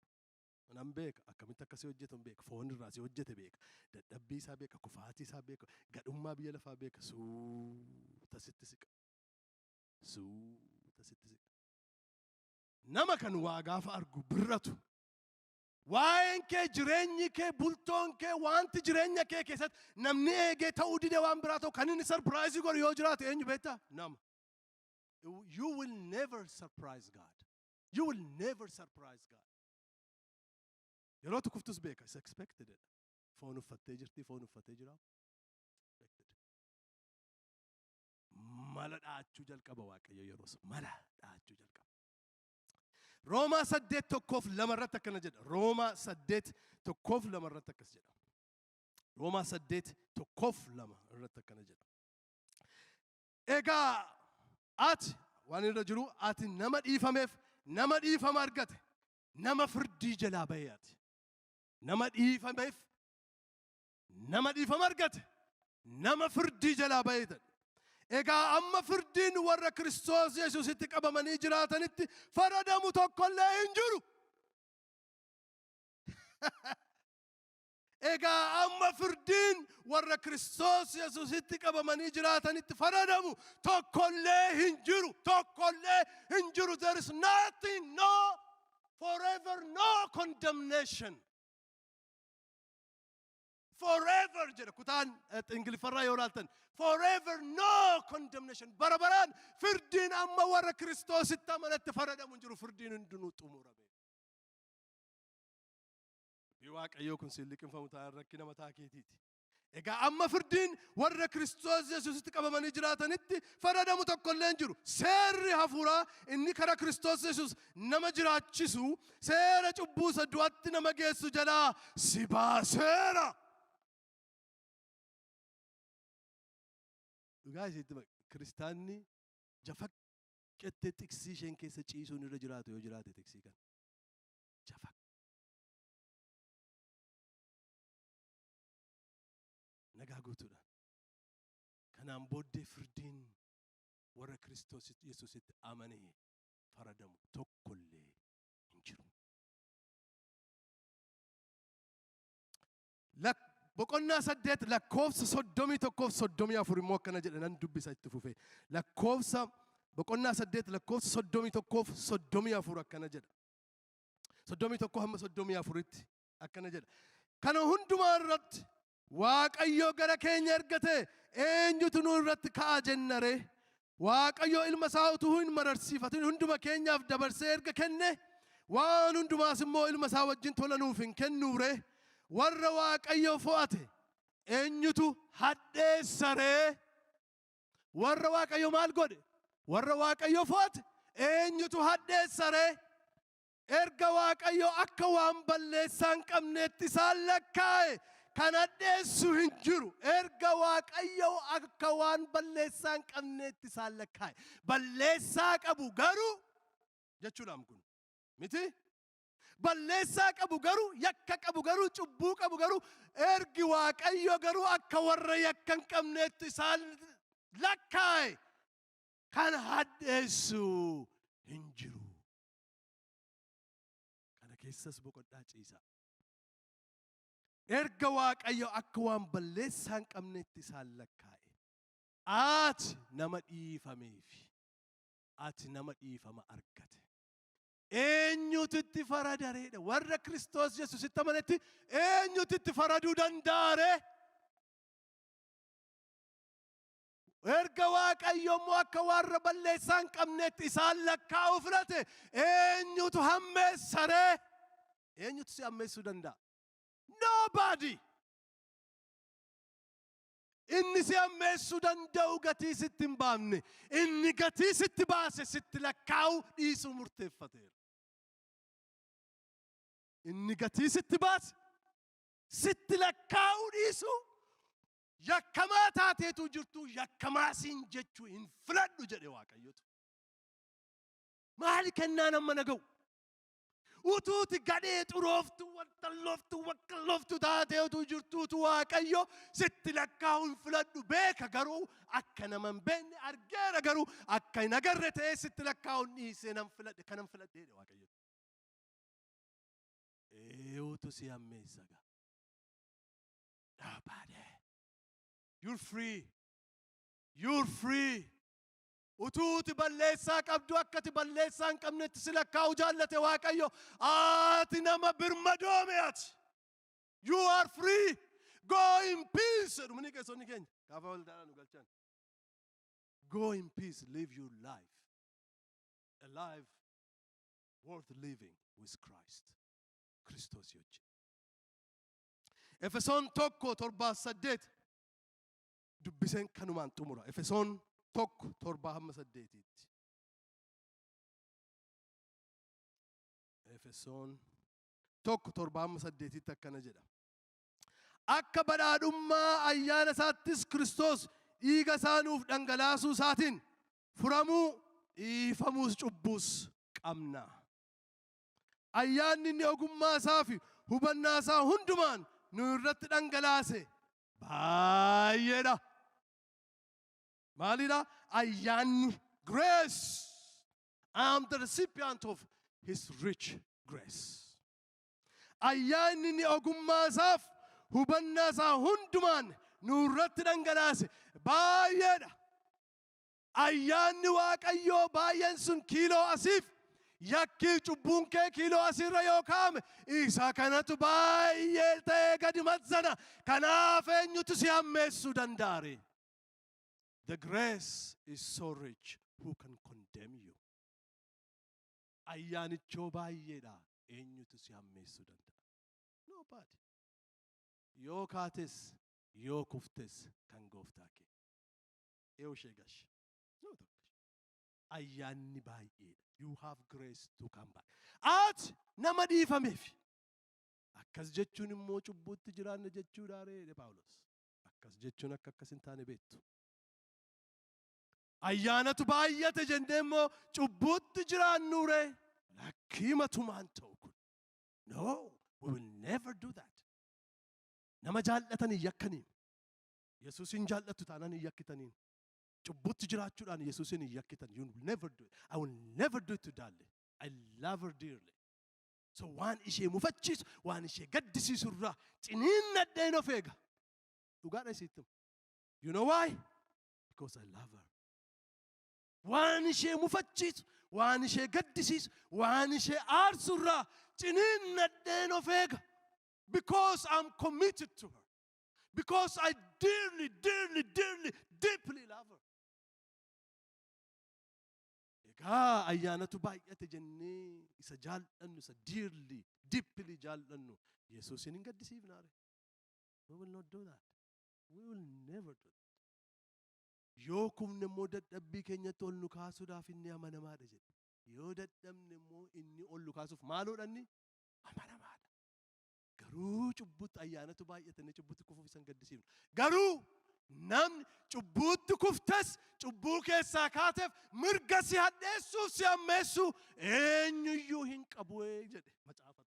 Speaker 1: nan beeka, akkamitti akkasii hojjetu beeka, foon irraa si hojjete beeka, dadhabbii isaa beeka, kufaatii isaa beeka, gadhummaa biyya lafaa beeka, suuta sitti siqa. Suuta sitti siqa. Nama kan waa gaafa argu birratu. Waa'een kee, jireenyi kee, bultoon kee, wanti jireenya kee keessatti namni eegee ta'uu dide waan biraa ta'u kan inni surprise godhu yoo jiraate eenyu beektaa? Nama. You will never surprise God. You will never surprise God. Yeroo kuftus beeka, it's expected. Foon uffattee jirti, foon uffatee jira. Expected. Mala dha'achuu jalqaba Waaqayyo yeroo mala dha'achuu jalqaba. Roomaa 8:1-2 irratti akkana jedha. Roomaa 8:1-2 irratti akkas jedha. Roomaa 8:1-2 irratti akkana jedha. Egaa ati waan irra jiru, ati nama dhiifameef, nama dhiifama argate, nama firdii jalaa bahee, ati nama dhiifameef, nama dhiifama argate, nama firdii jalaa bahee ta'e. Egaa amma firdiin warra Kiristoos Yesuusitti qabamanii jiraatanitti faradamu tokkollee hin jiru. Egaa amma firdiin warra Kiristoos Yesuusitti qabamanii jiraatanitti faradamu tokkollee hin jiru. Tokkollee hin jiru. There is nothing, no, forever, no condemnation. Forever jedha kutaan Ingiliffarraa yoo ilaaltan. Forever no condemnation. Bara baraan firdiin amma warra Kiristoositti amanatti faradamu hin jiru. Firdiin hundinuu xumurame. Dubbii Waaqayyoo kun siin liqinfamu ta'an rakkina mataa keetiiti. Egaa amma firdiin warra Kiristoos Yesuusitti qabamanii jiraatanitti faradamu tokkollee hin jiru. Seerri hafuuraa inni karaa Kiristoos Yesuus nama jiraachisu seera cubbuu isa du'atti nama geessu jalaa si baaseera. Dhugaa isheetti kiristaanni jafaqqettee tiksii isheen keessa ciisuun irra jiraatu yoo jiraate tiksii kana. Jafaq. Nagaa guutuudhaan. Kanaan booddee firdiin warra Kiristoos Yesuusitti amanee faradamu tokkollee hin jiru. Lak boqonnaa 8 lakkoofsa 31 fi 34 immoo akkana jedha, nan dubbisa itti fufee. Lakkoofsa boqonnaa 8 lakkoofsa 31 fi 34 akkana jedha. 31 hamma 34tti akkana jedha. Kana hundumaa irratti Waaqayyo gara keenya ergate eenyutu nu irratti ka'a jenna ree? Waaqayyo ilma isaa utuu hin mararsiifatin hunduma keenyaaf dabarsee erga kenne, waan hundumaas immoo ilma isaa wajjin tola nuuf hin kennuu ree? Warra Waaqayyo fo'ate eenyutu hadheessa ree? Warra Waaqayyo maal godhe? Warra Waaqayyo fo'ate eenyutu hadheessa ree? Erga Waaqayyo akka waan balleessaa hin qabneetti isaan lakkaa'e kan hadheessu hin jiru. Erga Waaqayyo akka waan balleessaa hin qabneetti isaan lakkaa'e. Balleessaa qabu garuu jechuudhaan kun miti. Balleessaa qabu garuu, yakka qabu garuu, cubbuu qabu garuu, ergi Waaqayyo garuu akka warra yakka hin qabneetti isaan lakkaa'e kan hadheessu hin jiru. Kana keessas boqodhaa ciisaa. Erga Waaqayyo akka waan balleessaa hin qabneetti isaan lakkaa'e. Ati nama dhiifameefi. Ati nama dhiifama argate. Eenyutu itti faradareedha? Warra Kiristoos Yesuusitti amanetti eenyutu itti faraduu danda'a ree? Erga Waaqayyo immoo akka warra balleessaa hin qabneetti isaan lakkaa'uu filate eenyutu hammeessa ree? Eenyutu si hammeessuu danda'a? Nobody! Inni si hammeessuu danda'u gatii sitti hin baafne. Inni gatii sitti baase sitti lakkaa'uu dhiisuu murteeffateera. Inni gatii sitti baase sitti lakkaa'uu dhiisuu, yakkamaa taateetu jirtu yakkamaa siin jechuu hin filadhu jedhe Waaqayyotu. Maali kennaan amma na ga'u? Utuuti gadhee xurooftuu, waltallooftuu, wakkalooftuu taatee utuu jirtuutu Waaqayyo sitti lakkaa'uu hin filadhu, beeka garuu akka nama hin beekne, argeera garuu akka hin agarre ta'ee sitti lakkaa'uu hin dhiisee nan filadhe, kanan filadhe jedhe Waaqayyo. Eenyutu si hammeessa gaa? Nobody. You're free. You're free. Utuuti balleessaa qabdu akkati balleessaa hin qabnetti si lakkaa'u jaallate Waaqayyo. Ati nama birmadoome ati. You are free. Go in peace. Jedhu qeessonni keenya gaafa waldaadhaan nu galchan. Go in peace, live your life. A life worth living with Christ. Kiristoos wajjin. Efesoon 1:7-8 dubbiseen kanumaan xumura. Efesoon 1:7 hamma 8tti. Efesoon 1:7 hamma 8tti akkana jedha. Akka badhaadhummaa ayyaana isaattis Kiristoos dhiiga isaa nuuf dhangalaasuu isaatiin furamuu, dhiifamuus cubbuus qabna. Ayyaanni inni ogummaa isaa fi hubannaa isaa hundumaan nu irratti dhangalaase baay'eedha. Maalidha? Ayyaanni, grace. I am the recipient of his rich grace. Ayyaanni inni ogummaa isaaf hubannaa isaa hundumaan nu irratti dhangalaase baay'eedha. Ayyaanni Waaqayyoo baay'een sun kiiloo asiif, yakkii cubbuun kee kiiloo asiirra yoo kaa'ame, isa kanatu baay'ee ta'ee gadi maxxana. Kanaaf eenyutu si hammeessuu danda'a ree? The grace is so rich, who can condemn you? Ayyaanichoo baay'eedha. Eenyutu si hammeessuu danda'a? Nobody. Yoo kaates yoo kuftes kan gooftaa kee. Eewu ishee gashi. No tokko. Ayyaanni baay'eedha. You have grace to come back. Ati nama dhiifameef. Akkas jechuun immoo cubbuutti jiraanna jechuudha ree jedhe Phaawulos. Akkas jechuun akka akkas hin taane beektu. Ayyaanatu baay'ate jennee immoo cubbuutti jiraannu ree? Lakkii, matumaan ta'u kun. No, we will never do that. Nama jaallatan hin yakkaniin. Yesuusin jaallattu taanaan hin yakkitaniin. Cubbuutti jiraachuudhaan Yesuusin hin yakkitan. You will never do it. I will never do it to Dalle. I love her dearly. So waan ishee mufachiisu, waan ishee gaddisiisu irraa ciniinnadheen of eega. Dhugaadha isitti himu. You know why? Because I love her. Waan ishee mufachiisu, waan ishee gaddisiisu, waan ishee aarsu irraa ciniinnadheen of eega. Because I'm committed to her. Because I dearly, dearly, dearly, deeply love her. Egaa ayyaanatu baay'ate jennee isa jaallannu, isa dearly, deeply jaallannu, Yesuusin hin gaddisiifnaare. We will not do that. We will never do that. Yoo kufne immoo dadhabbii keenyatti ol nu kaasuudhaaf inni amanamaadha jedhe. Yoo dadhabne immoo inni ol nu kaasuuf maaloodha inni? Amanamaadha. Garuu cubbutti ayyaanatu baay'atanii cubbutti kufuuf isan gaddisiifnu. Garuu namni cubbuutti kuftes cubbuu keessaa kaateef mirga si hadheessuuf si hammeessuu eenyuyyuu hin qabu jedhe macaafa.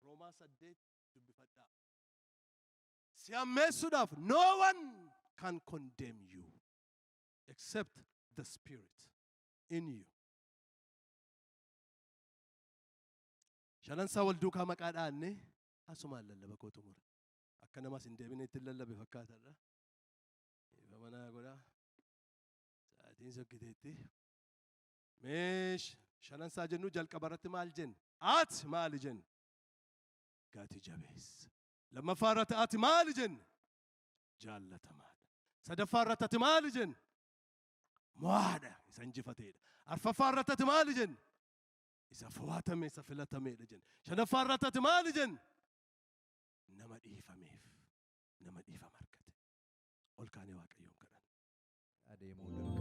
Speaker 1: Roomaa 8 dubbifadhaa. Si hammeessuudhaaf no one can condemn you except the spirit in you. Shanansaa wal duukaa maqaa dhaanne asumaan lallaba koo xumura. Akka namas hin deebine ittiin lallabe fakkaatadha. Ifa manaa godhaa. Sa'aatiin sokkiteetti. Mee shanansaa jennu jalqaba irratti maal jenne? Ati maali jenne? Gati jabeessa. Lammaffaa irratti ati maali jenne? Jaallatamaadha. Sadaffaa irratti ati maali jenne? Mo'aadha, isa injifateedha. Arfaffaa irratti ati maali jenne? Isa fo'atame, isa filatameedha jenne. Shanaffaa irratti ati maali jenne? Nama dhiifameef, nama dhiifama argate. Ol kaanee Waaqayyoon kadhanna.
Speaker 2: Adeemuu danda'u.